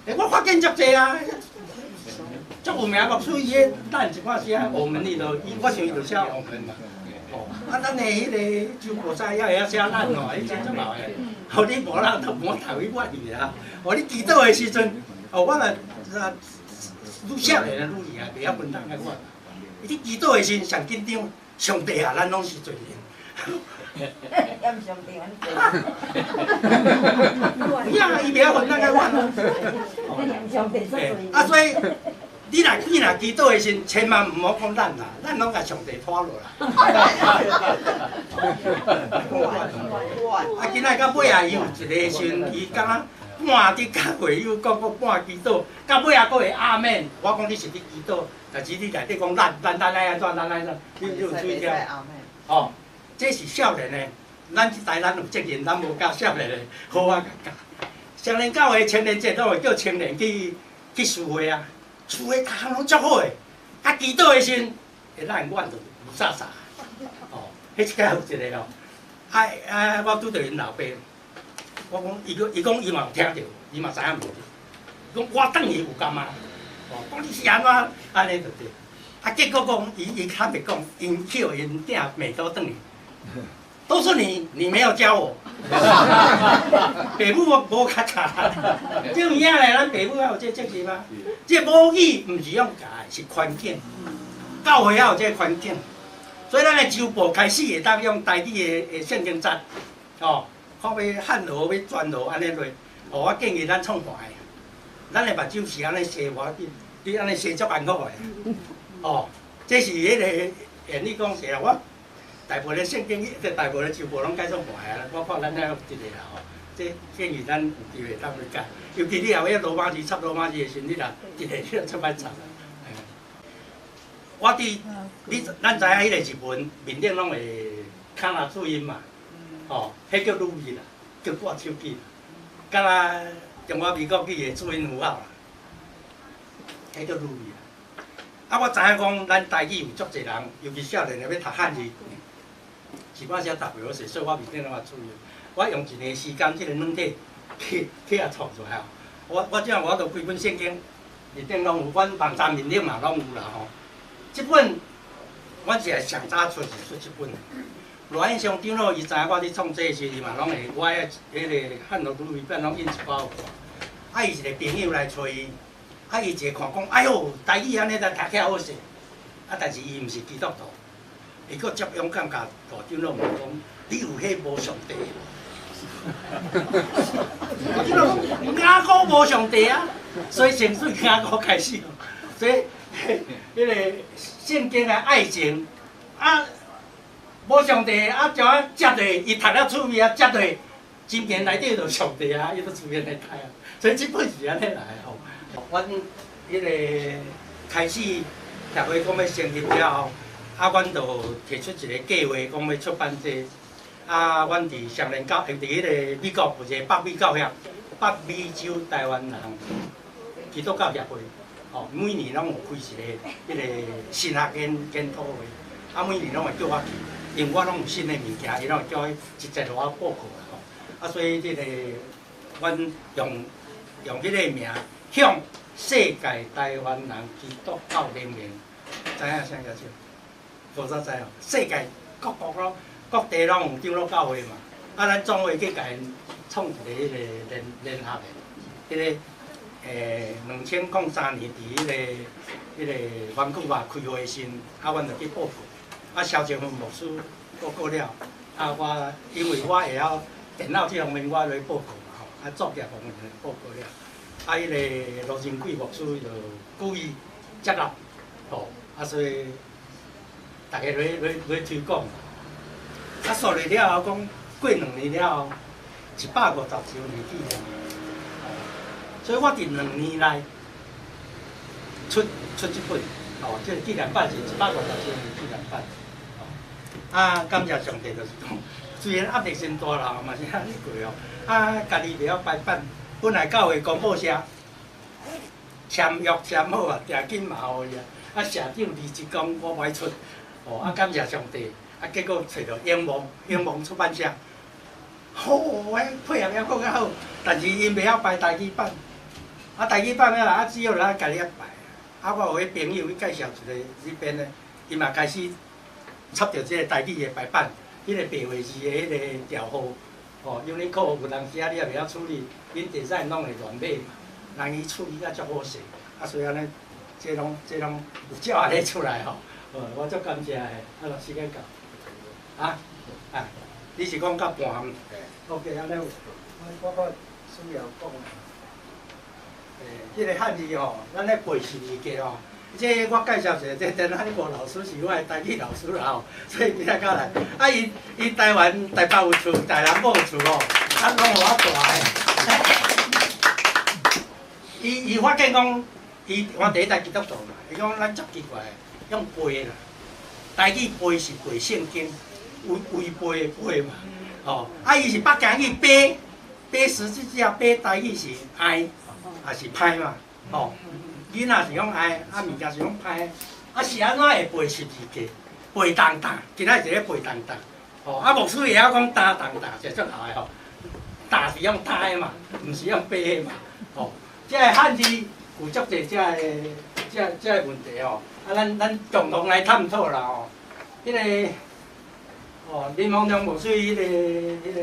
欸，我發現足濟啊，足有名牧師伊個咱一寡寫我們伊就，伊我想伊就寫我們嘛。哦，啊，咱的彼個周菩薩也會曉寫咱哦，彼真足老的。哦，你無啦都無讀去我去啊。哦，你祈禱的時陣，哦，我若若愈少年愈厲害，袂曉分擔較我。你祈禱的時陣上緊張，上帝啊，咱攏是罪人。也毋上帝，阮罪。有影，伊袂曉分擔較我。上帝說罪。啊，所以。你若祈禱的時，千萬毋好講咱啦，咱攏共上帝拖落啦。啊，今仔到尾啊，伊有一个時陣，伊敢若半佇教會有講過半祈禱，到尾啊，閣會阿們。我講你是佇祈禱，但是你內底講咱愛按怎，咱愛按怎，你有注意聽？哦，這是少年的，咱這代咱有責任，咱無教少年的，好啊，共教。少年教會青年節都會叫青年去聚會啊。聚會逐項攏足好的，啊，祈禱的時陣，會咱阮就霧煞煞。哦，彼一擺有一個哦，啊啊，我拄著𪜶老爸，我講伊講伊講伊嘛有聽著，伊嘛知影毋對。伊講我轉去有感覺，哦，講你是按怎按呢就對。啊，結果講伊伊坦白講，𪜶去予𪜶囝罵倒轉去，都是你，你沒有教我。爸母我無較教，這有影咧，咱爸母還有這責任嗎？這母語毋是用教的，是環境。教會也有這個環境，所以咱的周報開始會當用台語的聖經節，哦，看欲漢和欲轉和按呢落，哦，我建議咱創看的，咱的目睭是按呢洗無要緊，你按呢洗足艱苦的，哦，這是彼個言語講是啊，我。大部分的聖經，大部分的周報攏改做看的，我看咱遐有一個啦吼。這建議咱有機會當去改，尤其你若欲羅馬字插羅馬字的時陣，你若一個你若出歹插。我佇你咱知影彼個日文面頂攏會卡那注音嘛，吼，彼叫魯字啦，叫掛手機，敢若中華民國語的注音符號啦，彼叫魯字啦。啊，我知影講咱台語有足濟人，尤其少年的欲讀漢字。一擺寫讀袂好勢，所以我面頂攏嘛注意。我用一年時間，這個軟體去予創出來哦。我這樣我都規本聖經面頂攏有，阮網站面頂嘛攏有啦吼。這本阮是上早出是出這本。羅漢松長老伊知影我佇創這的時，伊嘛攏會我彼個漢羅魯米版攏印一寡有看。啊，伊一個朋友來揣伊，啊，伊一個看講，哎喲，台語按呢來讀起來好勢。啊，但是伊毋是基督徒。伊閣足勇敢，共大長老問講：你有彼無上帝無？大長老講：雅歌無上帝啊！所以先對雅歌開始。所以彼個聖經的愛情啊，無上帝啊，怎啊接落？伊讀了趣味啊，接落真經內底就上帝啊，伊都自然來讀啊。所以這本是按呢來的吼。阮彼個開始協會講欲成立了後。啊，阮就提出一個計劃，講欲出版這個。啊，阮佇雙連教，佇彼個美國有一個北美教協，北美洲台灣人基督教協會，吼，每年攏有開一個彼個神學研討會，啊，每年攏會叫我去，因為我攏有新的物件，伊攏會叫我直接予我報告啦吼。啊，所以這個阮用彼個名，向世界台灣人基督教聯盟，知影啥意思？無所在哦，世界各國攏各地攏有長老教會嘛，啊，咱總會去共𪜶創一个彼个聯聯合的，彼个2003年佇彼个灣區吧開會時，啊，阮就去報告，啊，蕭正芬牧師報告了，啊，我因為我會曉電腦這方面，我來報告嘛吼，啊，作業方面來報告了，啊，彼个羅仁貴牧師就故意接納，吼，啊，所以逐家來來來推廣，啊，煞落了後講過2年了後，150周年紀念，所以我佇兩年內出出這本，吼，這個紀念版是150周年紀念版，吼，啊，感謝上帝，就是講，雖然壓力真大啦，嘛是按呢過哦，啊，家己袂曉排版，本來教會公報社簽約簽好啊，訂金嘛予伊啊，啊，社長離職講我無愛出，哦，啊，感謝上帝，啊，結果揣著永望永望出版社，好，配合抑閣較好，但是𪜶袂曉排台語版，啊，台語版了，啊，只好咱家己排。啊，我有彼朋友去介紹一個這邊的，伊嘛開始插著這個台語的排版，彼個白話字的彼個調號，吼，因為你靠有當時啊，你也袂曉處理，恁 design 攏會亂碼嘛，人伊處理甲足好勢，啊，所以按呢，這攏這攏有照按呢出來吼，我足感謝的，啊，時間到，啊啊，你是講到半？OK，按呢，我我需要講。這個漢字吼，咱咧背十字架吼，這我介紹一下，這陳漢國老師是我的台語老師啦吼，所以今仔才來。啊，伊伊台灣台北有厝，台南有厝吼，啊，攏予我蹛的。伊伊發現講，伊我第一代基督徒嘛，伊講咱足奇怪，用背啦，台語背是背聖經，違違背的背嘛，吼，啊，伊是北京語背背十字架，背台語是愛。也是歹嘛，吼，囡仔是講愛，啊物件是講歹，啊是按怎會背十字架？背重擔，今仔是咧背重擔，吼，啊牧師會曉講擔重擔，是足姣的吼，擔是用擔的嘛，毋是用背的嘛，吼，這个漢字有足濟這个這這个問題吼，啊咱咱共同來探討啦吼，彼个，哦林鴻良牧師彼个彼个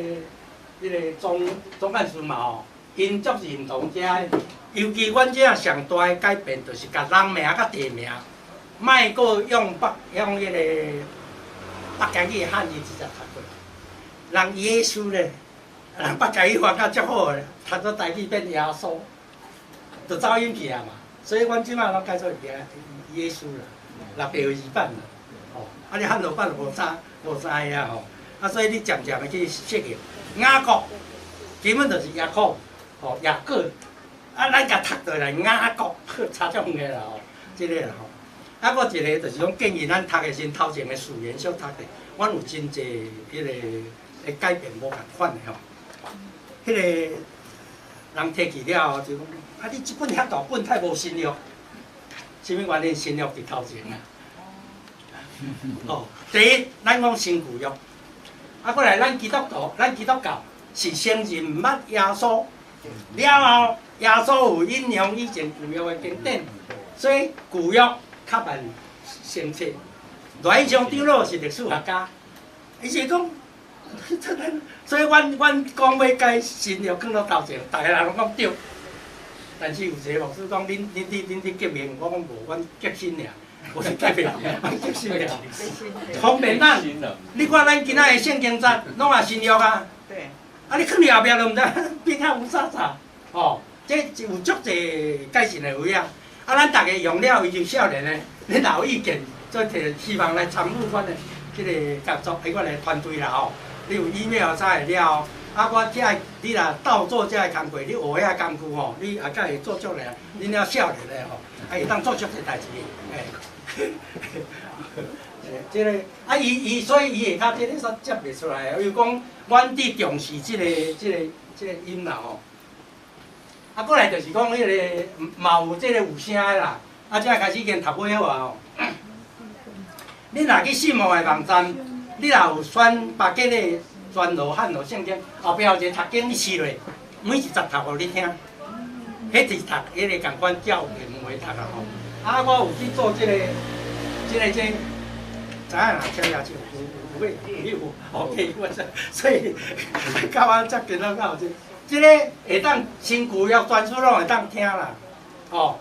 彼个總總幹事嘛吼。𪜶足認同這个，尤其阮這上大的改變，就是共人名佮地名，莫閣用北用彼个北京語的漢字直接讀過來。人耶穌咧，人北京語翻甲足好的，讀做台語變耶穌，就走音去啊嘛。所以阮這擺攏改做耶耶穌啦，六白話字版啦，吼。啊，你漢語版無差無差啊吼。啊，所以你漸漸的去適應。雅各根本就是雅各。吼，雅各，啊，咱共讀落來雅各，差足遠的啦吼，這個啦吼。啊，閣一個就是講建議咱讀的時陣，頭前的序言小讀者，阮有真濟彼个會改變無仝款的吼。彼个人提起了後就講，啊，你這本遐大本太無新約，啥物原因？新約佇頭前啊。哦，第一，咱講新舊約，啊，過來咱基督徒，咱基督教是承認毋捌耶穌。了後，耶穌有引用以前舊約的經典，所以舊約較慢成冊。賴以昌長老是歷史學家，伊是講，所以阮阮講欲改新約囥到頭前，逐个人攏講對。但是有一個牧師講，恁恁佇恁佇革命，我講無，阮革新爾，無是革命，阮革新爾。方便咱，你看咱今仔的聖經節，攏也新約啊。對。啊！你囥佇後壁都毋知變較烏紗紗，吼！這有足濟改進的位啊！啊，咱逐家用了伊就少年的，恁若有意見，做提希望來參與阮的這个工作，彼阮的團隊啦吼。你有 email 才會了。啊，我這你若鬥做這个工課，你學遐工具吼，你也才會做足咧。恁了少年的吼，啊會當做足濟代誌的，嘿。這个啊，伊伊所以伊下跤這个煞接袂出來，伊講阮佇重視這个這个這个音啦吼。啊，過來就是講彼个嘛有這個有聲的啦。啊，這開始已經讀尾好啊吼。你若去信望的網站，你若有選巴結的全羅漢羅聖經，後壁有一個讀經，你試落，每一節讀予你聽。彼是讀彼个仝款照原文讀啊吼。啊，我有去做這个這个這個。知影啦，请举手，有有有，OK，我所以到我遮今仔才有这，这个会当新旧约全书拢会当听啦，哦，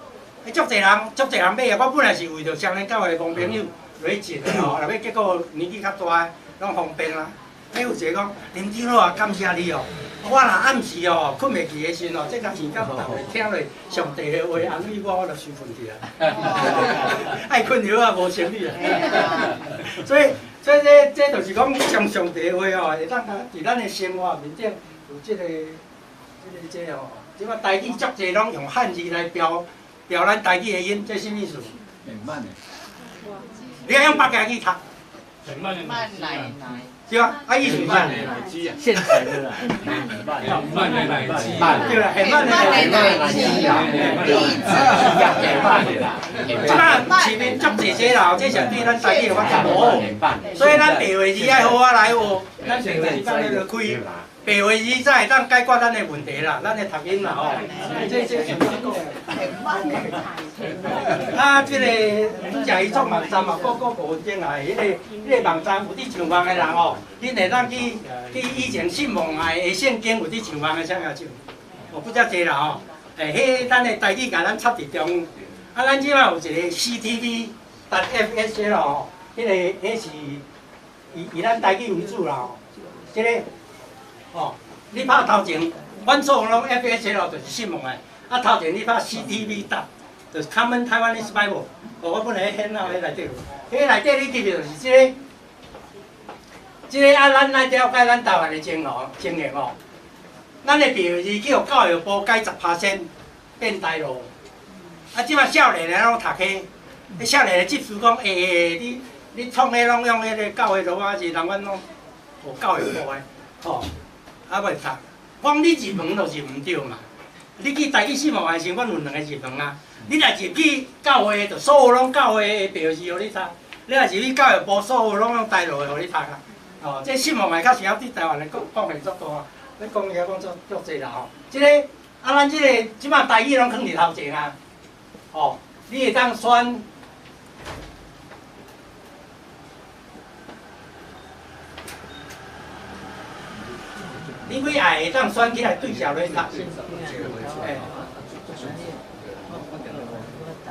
足济人足济人买啊！我本来是为著双连教会戆朋友落去借的吼，若欲结果年纪较大的拢方便啦。有一个讲林长老啊，感谢你哦！我若暗时哦睏袂去的时阵哦，这工时间逐日听落上帝的话安慰我，我就收困去啊。爱困药啊，无生理啊。所以，所以这这就是讲将上帝的话哦，会当伫咱的生活面顶有这个、这个、这个吼。这摆台语足济拢用汉字来标标咱台语的音，这啥意思？很慢的。你爱用北京语读。很慢慢奶奶。对啊，啊意思是啥？现成的啦，慢的奶鸡，对啦，很慢的奶鸡啊，慢的啦。这摆市面足济这啦，这是对咱台语的发展无好，所以咱白话字爱好好来学，咱白话字放咧就开，白话字才会当解决咱的问题啦，咱的读音啦吼。这这是讲的。啊，这个拄才伊创网站嘛，过过五分钟啊，彼个彼个网站有伫上网的人哦，恁会当去去以前信望爱的圣经有伫上网的，请举手。哦，不遮济啦吼。欸，彼咱的台语共咱插伫中，啊，咱这摆有一个 CTV .fs 啦吼，彼个彼是以以咱台语为主啦吼。这个哦，你拍头前，阮所有拢 FSL 就是信望的，啊头前你拍 CTV 就是 Common Taiwanese Bible，哦，我本来喺显脑彼内底有，彼内底你记住就是这个，这个啊，咱爱了解咱台湾的情哦，情形哦。咱的白话字去予教育部改10%变台罗，啊，这摆少年的拢读彼，彼少年的执事讲，欸欸，你你创彼拢用彼个教会罗马字，人阮拢学教育部的，吼，啊袂读。我讲你入门就是毋对嘛，你去台语信望爱时，阮有两个入门啊。你若入去教会，就所有拢教会的白话字予你读；你若入去教育部，所有拢用台罗的予你读啊。哦，这信望爱确实晓对台湾的贡贡献足大，咧讲遐讲足足济啦吼。这个啊，咱这个这摆台语拢囥伫头前啊，哦，你会当选。你欲爱会当选起来对照咧读，欸，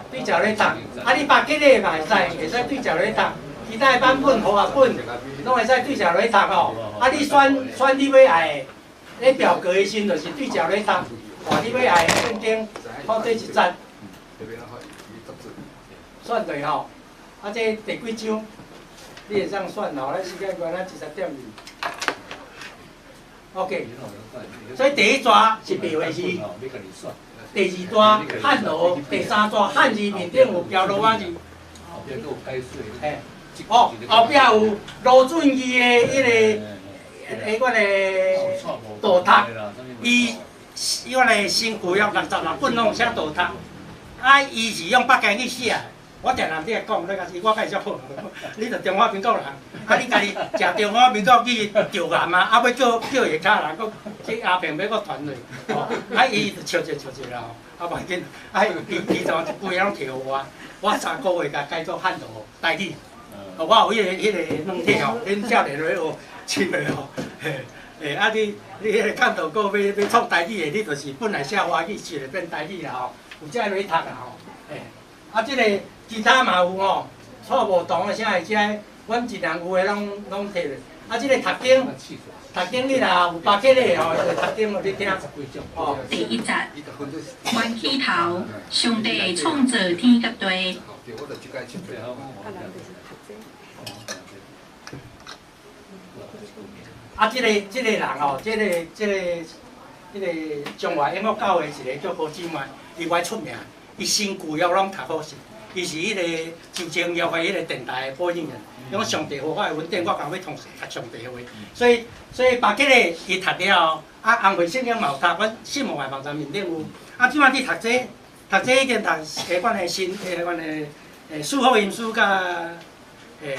对照咧读，啊，你别记咧嘛会使，会使对照咧读，其他的版本、和合本，拢会使对照咧读吼。啊，你选选你欲爱的，咧表格的时阵就是对照咧读，哦，你欲爱的圣经，看佗一节，选对吼。啊，这第几章，你会当选吼，咱时间关，咱20.2。OK，所以第一逝是白话字，第二逝汉罗，第三逝汉字面顶有标罗马字。嘿，哦，后壁有罗俊义的彼个，彼款的导读，伊伊款的新旧约66本拢有写导读，啊，伊是用北京语写的。我定定伫讲，你讲是我介绍好，你著中华民国人，啊你家己食中华民国去著岩啊，啊欲叫叫下跤人，阁这阿平欲阁传落，哦，啊伊就笑一笑一啦吼，啊无要紧，啊伊伊就一规个拢提予我，我3个月共改做汉罗台语，哦，我有彼个彼个软体吼，恁少年咧学试袂吼，嘿，欸啊你你彼个看到阁欲欲创台语的，你就是本来写华语，写变台语啦吼，有这个欲读啦吼，嘿，啊这个。其他嘛有吼，错无同的啥会遮，阮一人有的拢拢提咧。啊，这个读经，读经你若有巴结的吼，就读经予你听。哦。第一节，关起头，上帝创造天佮地。啊，这个这个人吼，这个这个这个中华音乐教会一个叫高姊妹，伊歪出名，伊新旧约拢读好势。伊是彼个周正约的彼个电台的播音员，伊讲上帝予我的恩典，我共欲通读上帝的话，所以所以巴结的伊读了后，啊红会圣经嘛有读，阮信望爱网站面顶有，啊这摆伫读这，读这已经读彼款的新，彼款的四福音书佮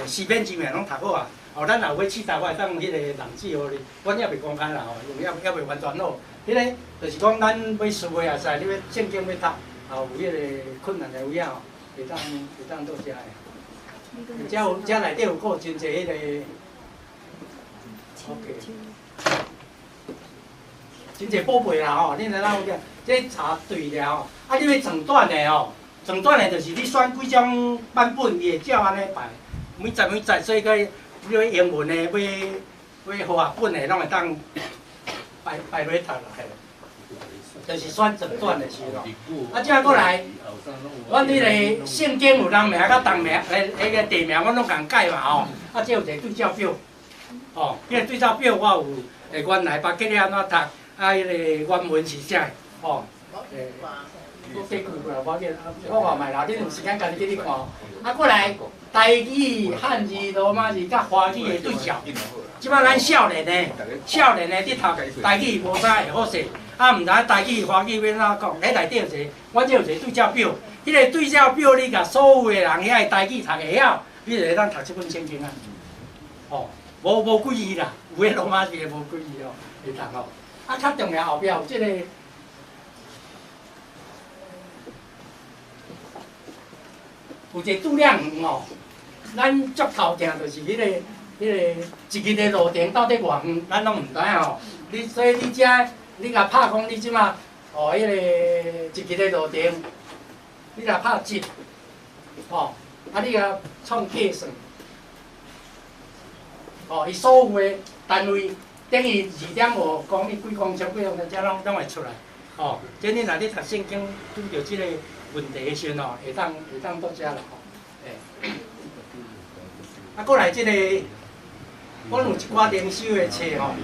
诗篇经文拢读好啊。哦，咱若有欲试读，我会当彼个网址予你，阮犹未公开啦吼，因为犹犹未完全好。彼个就是讲咱欲思维也使，你欲圣经欲读，也有彼个困难的位仔吼。会当会当做遮个。遮有遮内底有阁有真济彼个，OK，真济宝贝啦吼，恁来咱有这这查对了吼，啊，你欲长短的吼，长短的就是你选几种版本，伊会照按呢排，每节每节，所以讲你欲英文的，欲和合本的，拢会当排排落读啦，嘿。就是选长短的时吼。啊，这阁来，阮彼个圣经有人名佮动名，彼个地名，阮拢共改嘛吼。啊，这有一个对照表，吼，彼个对照表我有，原来巴结咧按怎读，啊，彼个原文是啥，吼，我过过来，我见，我看觅啦，恁有时间家己去咧看。啊，阁来台语、汉字、罗马字佮华语的对照。这摆咱少年的，少年的伫读台语无啥会好势，啊，毋知台语、华语欲按怎讲。彼内底有一个，阮这有一个对照表，彼个对照表你共所有的人遐个台语读会晓，你就会当读这本圣经啊。哦，无几字啦，有的罗马字的无几字哦，会读哦。啊，较重要后壁有这个。有一个度量衡哦，咱足头疼就是彼个一日的路程到底偌远，咱拢毋知影吼。你所以你遮，你共拍讲你这马哦，彼个一日的路程，你若拍折，吼，啊你共创计算，哦，伊所有的单位等于2.5公里、几公尺、几公尺，遮拢会出来，哦。这你若咧读圣经，拄著这个问题的时阵吼，会当到遮啦吼，欸。啊，阁来这个，阮有一寡灵修的册吼，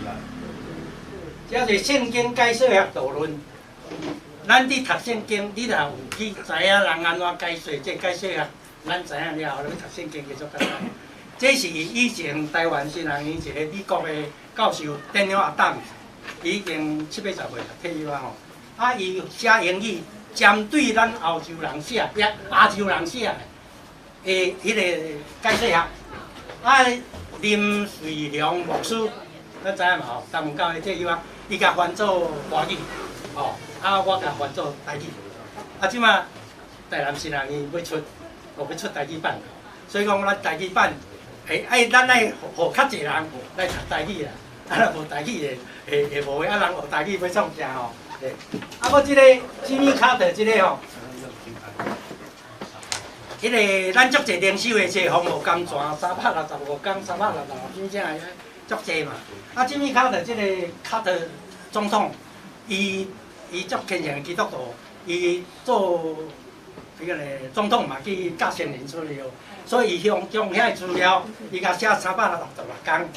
这是圣经解说学导论。咱伫读圣经，你若有去知影人按怎解说，这解说学，咱知影了后，你读圣经就足简单。这是以前台湾新学院一个美国的教授电鸟阿当，伊已经七八十岁啦，退休啊吼。啊，伊写英语。针对咱欧洲人写，亚洲人写的，彼个解说学，啊，林瑞良牧师，咱知影嘛吼？东教的这位啊，伊共翻做华语，吼，啊，我共翻做台语。啊，这马台南新学院欲出，欲出台语版，所以讲咱台语版，爱咱爱予较济人来读台语啦，啊，若无台语的，会无啊，人学台语欲创啥吼？啊，阁这个吉米卡特这个吼，彼个咱足济灵修的这风雨甘泉365天、366天，啥的足济嘛。啊，吉米卡特这个卡特总统，伊足虔诚的基督徒，伊做彼个总统嘛去教圣灵出去哦，所以伊向将遐个资料，伊共写366天。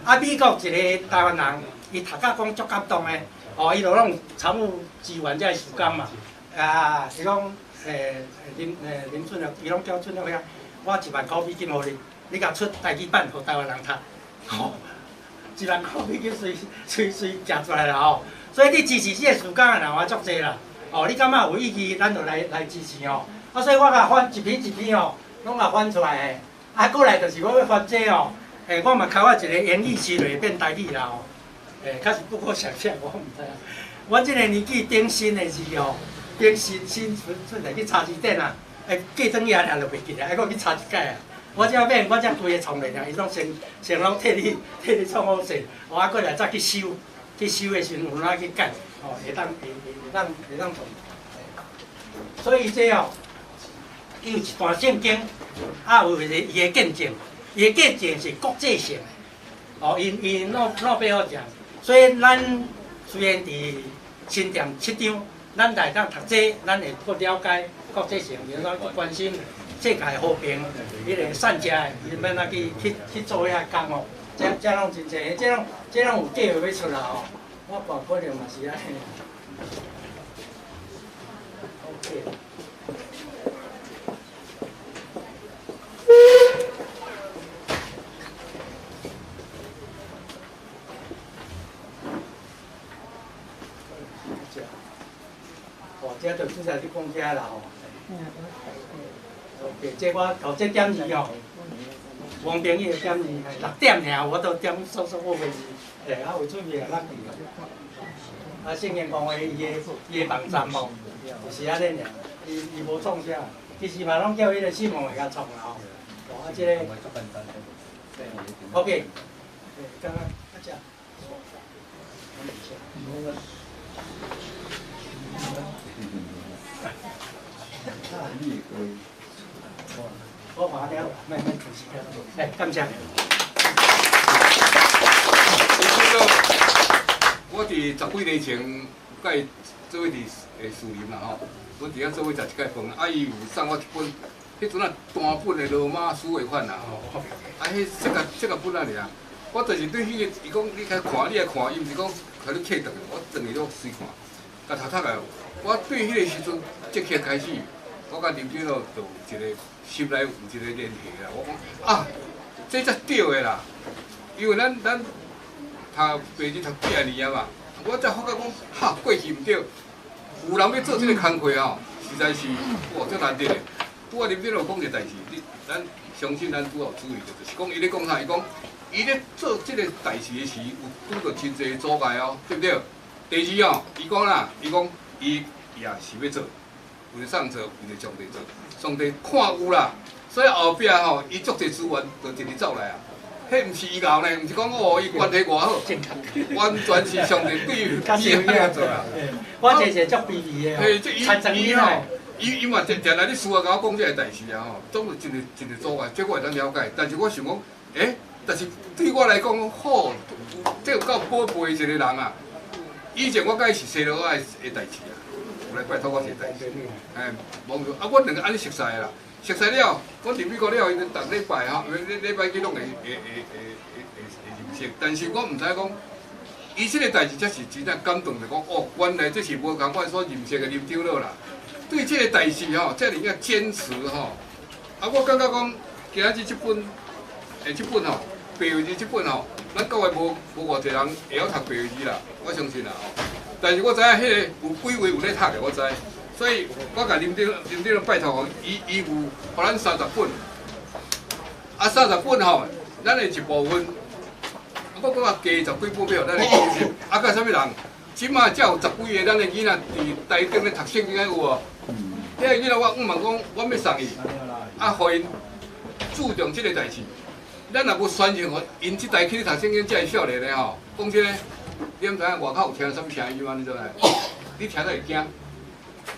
啊，美国一个台湾人，伊读甲讲足感动的。哦，伊就拢参与支援这个事工嘛。啊，伊讲，林俊乐，伊拢叫俊乐遐，我1万块美金予你，你共出台语版，予台湾人读。吼，1万块美金随随随寄出来啦吼。所以你支持这个事工的人也足济啦。哦，你感觉有意义，咱就来支持吼。啊，所以我共翻一篇一篇吼，拢共翻出来的。啊，阁来就是我欲翻这吼，我嘛开我一个英语词汇变台语啦吼。确实不可想象，我毋知影。我这个年纪顶新的字吼，顶新新出出来去查字典啊，过转去也就袂记得，爱阁去查一摆啊。我这免，我这规个创落尔，伊拢先拢替你创好势，我啊阁来再去修，去修的时阵有哪去改，吼，会当创。所以这哦，伊有一段圣经，啊有一个伊的见证，伊的见证是国际性的，哦，伊诺贝尔奖。所以咱虽然伫新店7张，咱来当读这，咱会阁了解国际性，比如说去关心世界和平，彼个善食的，伊欲按怎去做遐工吼，这拢真济，这拢有计划欲出来吼。我看可能嘛是按呢。OK。这就主要你讲这啦吼。OK，这我头这点二哦，王平伊的点二，6点尔，我都点数数我袂记。啊有注意啊，咱记。啊，圣经讲的伊的网站吼，就是按呢尔，伊无创啥，其实嘛拢叫彼个新闻会共创啦吼。啊，這個，OK，剛剛阿姐。我看了，莫莫主持了，哎，感謝。我佇十幾年前佮伊做伙佇樹林啦吼，阮佇遐做伙食一擺飯，啊，伊有送我一本，彼陣啊單本的羅馬書的款啦吼，啊，彼這個本仔爾，我就是對彼個，伊講你較看，你來看，伊毋是講予你刻轉去，我轉去攏隨看，共讀讀來。我對彼個時陣即刻開始，我佮林長老就有一個心內有一個聯繫啦。我講啊，這才對的啦，因為咱讀白字讀幾仔年啊嘛，我才發覺講哈過去毋對，有人欲做這個工課吼，實在是哇足難得的。拄仔林長老講一個代誌，你咱相信咱拄仔有注意著，就是講伊咧講啥？伊講伊咧做這個代誌的時，有拄著真濟阻礙哦，對毋對？第二哦，伊講啦，伊講伊也是欲做，為著啥做？為著上帝做，上帝看有啦，所以後壁吼，伊足濟資源就一直走來啊。彼毋是伊熬呢，毋是講哦，伊關係偌好，完全是上帝對伊按呢做啦。我這是足卑微的嘿，這伊伊吼，伊嘛定定來咧私下共我講這個代誌啊吼，總有真濟真濟阻礙，這我會當了解。但是我想講，欸，但是對我來講，好，這有夠寶貝一個人啊。以前我佮伊是西羅仔的代誌啊，有來拜託我一個代誌，哎，無啊，阮兩個按呢熟似啦。熟似了，阮佇美國了，伊逐禮拜吼，禮禮拜幾攏會認識。但是我毋知講，伊這個代誌才是真正感動，就講哦，原來這是無仝款所認識的林長老啦。對這個代誌吼，遮爾仔堅持吼。啊，我感覺講，今仔日這本，這本吼，白話字這本吼，咱教會無偌濟人會曉讀白話字啦，我相信啦吼。但是我知影彼個有幾位有咧讀的，我知。所以我共林長老拜託吼，伊有予咱30本，啊30本吼，咱的一部分，我感覺加10幾本欲予咱的講習，啊，佮啥物人？這馬才有10幾个咱的囡仔佇台中咧讀聖經的有無？遐个囡仔我毋問講，我欲送伊，啊，予𪜶注重這個代誌。咱若無宣傳，予𪜶這代去讀聖經，這个少年的吼，講真的，你毋知影外口有聽啥物聲音嗎？你知無？你聽著會驚。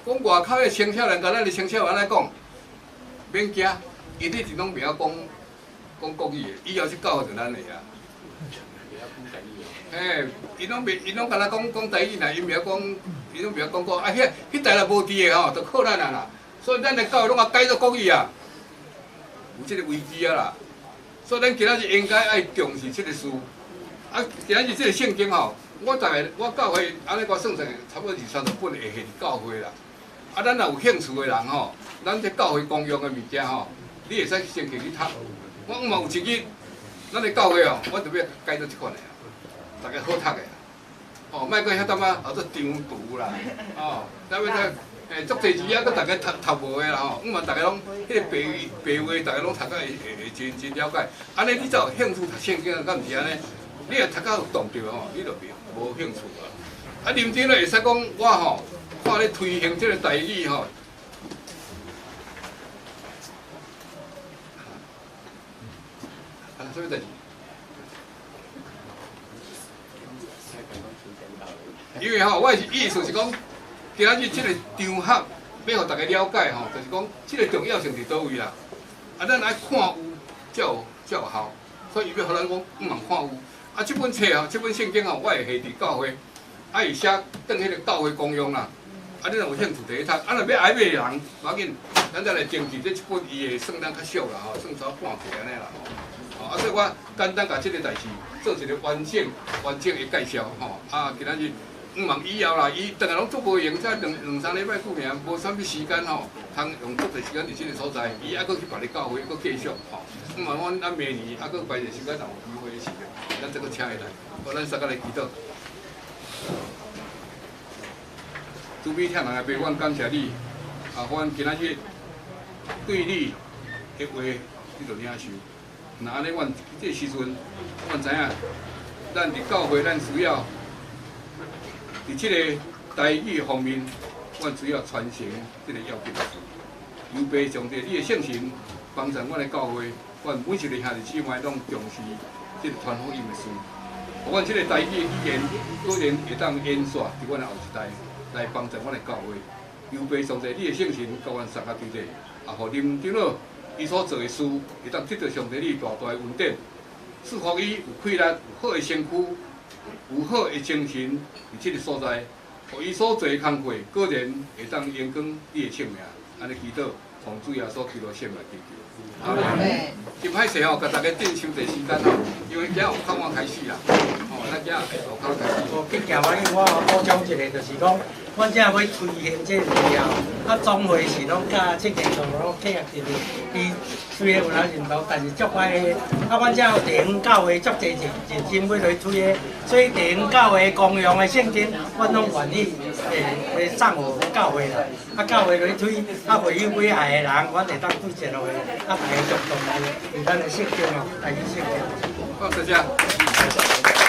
講外口的青少年，共咱的青少年來講，免驚，伊一直攏袂曉講講國語的，以後是教就咱的啊。嘿，伊攏袂，伊攏敢若講講台語爾，伊袂曉講，伊攏袂曉講國。啊，彼代若無佇的吼，就靠咱啊啦。所以咱的教育攏愛改做國語啊，有這個危機啊啦。所以咱今仔日應該愛重視這個事。啊，今仔日這個聖經吼，我大概我教會按呢我算算，差不多20-30本會下佇教會啦。啊，咱若有興趣的人吼，咱這教會公用的物件吼，你會使先去去讀。我嘛有一日，咱的教會哦，我就欲改做這款的，大家好讀的。哦，莫閣遐淡仔學做長途啦，哦，啥物啥，足濟字啊，閣大家讀讀無的啦吼。我嘛大家攏彼個白話，大家攏讀甲會會真真了解。按呢你才有興趣讀聖經，敢毋是按呢？你若讀甲有動著吼，你就袂無興趣啊。啊，林長咧會使講我吼，看咧推行這個台語吼。啊，啥物代誌？因為吼，我是意思是講，今仔日這個場合欲予大家了解吼，就是講這個重要性佇佗位啦。啊，咱愛看有才有才有效，所以伊欲予咱講，毋通看有。啊，這本冊吼，這本聖經吼，我會下佇教會，啊，會寫當彼個教會公用啦。啊，你若有興趣摕去讀，啊，若欲愛買的人，無要緊，咱再來登記。這一本伊會算咱較俗啦吼，算差半價按呢啦吼。啊，所以我簡單共這個代誌做一個完整、完整的介紹吼。啊，今仔日毋茫以後啦，伊轉來攏足無閒，才兩三禮拜久爾，無啥物時間吼，通用足濟時間佇這個所在，伊猶閣去別个教會，閣繼續吼。毋茫阮咱明年猶閣排一個時間，若有機會的時陣，咱再閣請伊來。好，咱三個來祈禱。慈悲疼人的父，阮感謝你，啊，阮今仔日對你的話，你就領受。若按呢，阮這個時陣，阮知影，咱佇教會，咱需要佇這個台語方面，阮需要傳承這個要緊。求父上帝，你的聖神幫助阮的教會，阮每一个兄弟姊妹攏重視這個傳福音的事。予阮這個台語語言，果然會當延續佇阮的後一代，來幫助阮的教會。求父上帝，你的聖神佮阮相佮對底，啊，予林長老伊所做的事，會當得到上帝你大大的恩典，賜福伊有氣力、有好的身軀、有好的精神，佇這個所在，予伊所做的工課，果然會當榮光你的聖名。按呢祈禱，奉主耶穌基督聖名祈求。阿門。真歹勢吼，共大家佔傷濟時間吼，因為今有較晚開始啦。吼，咱今下晝較晚開始。哦，激業啊！我補充一個，就是講，阮這欲推行這個物件，啊，總會是攏佮這間道攏契合佇咧，伊雖然有人認同，但是足歹的。啊，阮這有地方教會足濟認認真欲來推的，所以地方教會公用的聖經，阮攏願意會送予教會啦。啊，教會來推，啊，會友欲愛的人，阮會當對一落去，啊，大家共同來為咱的聖經哦，台語聖經。好，謝謝。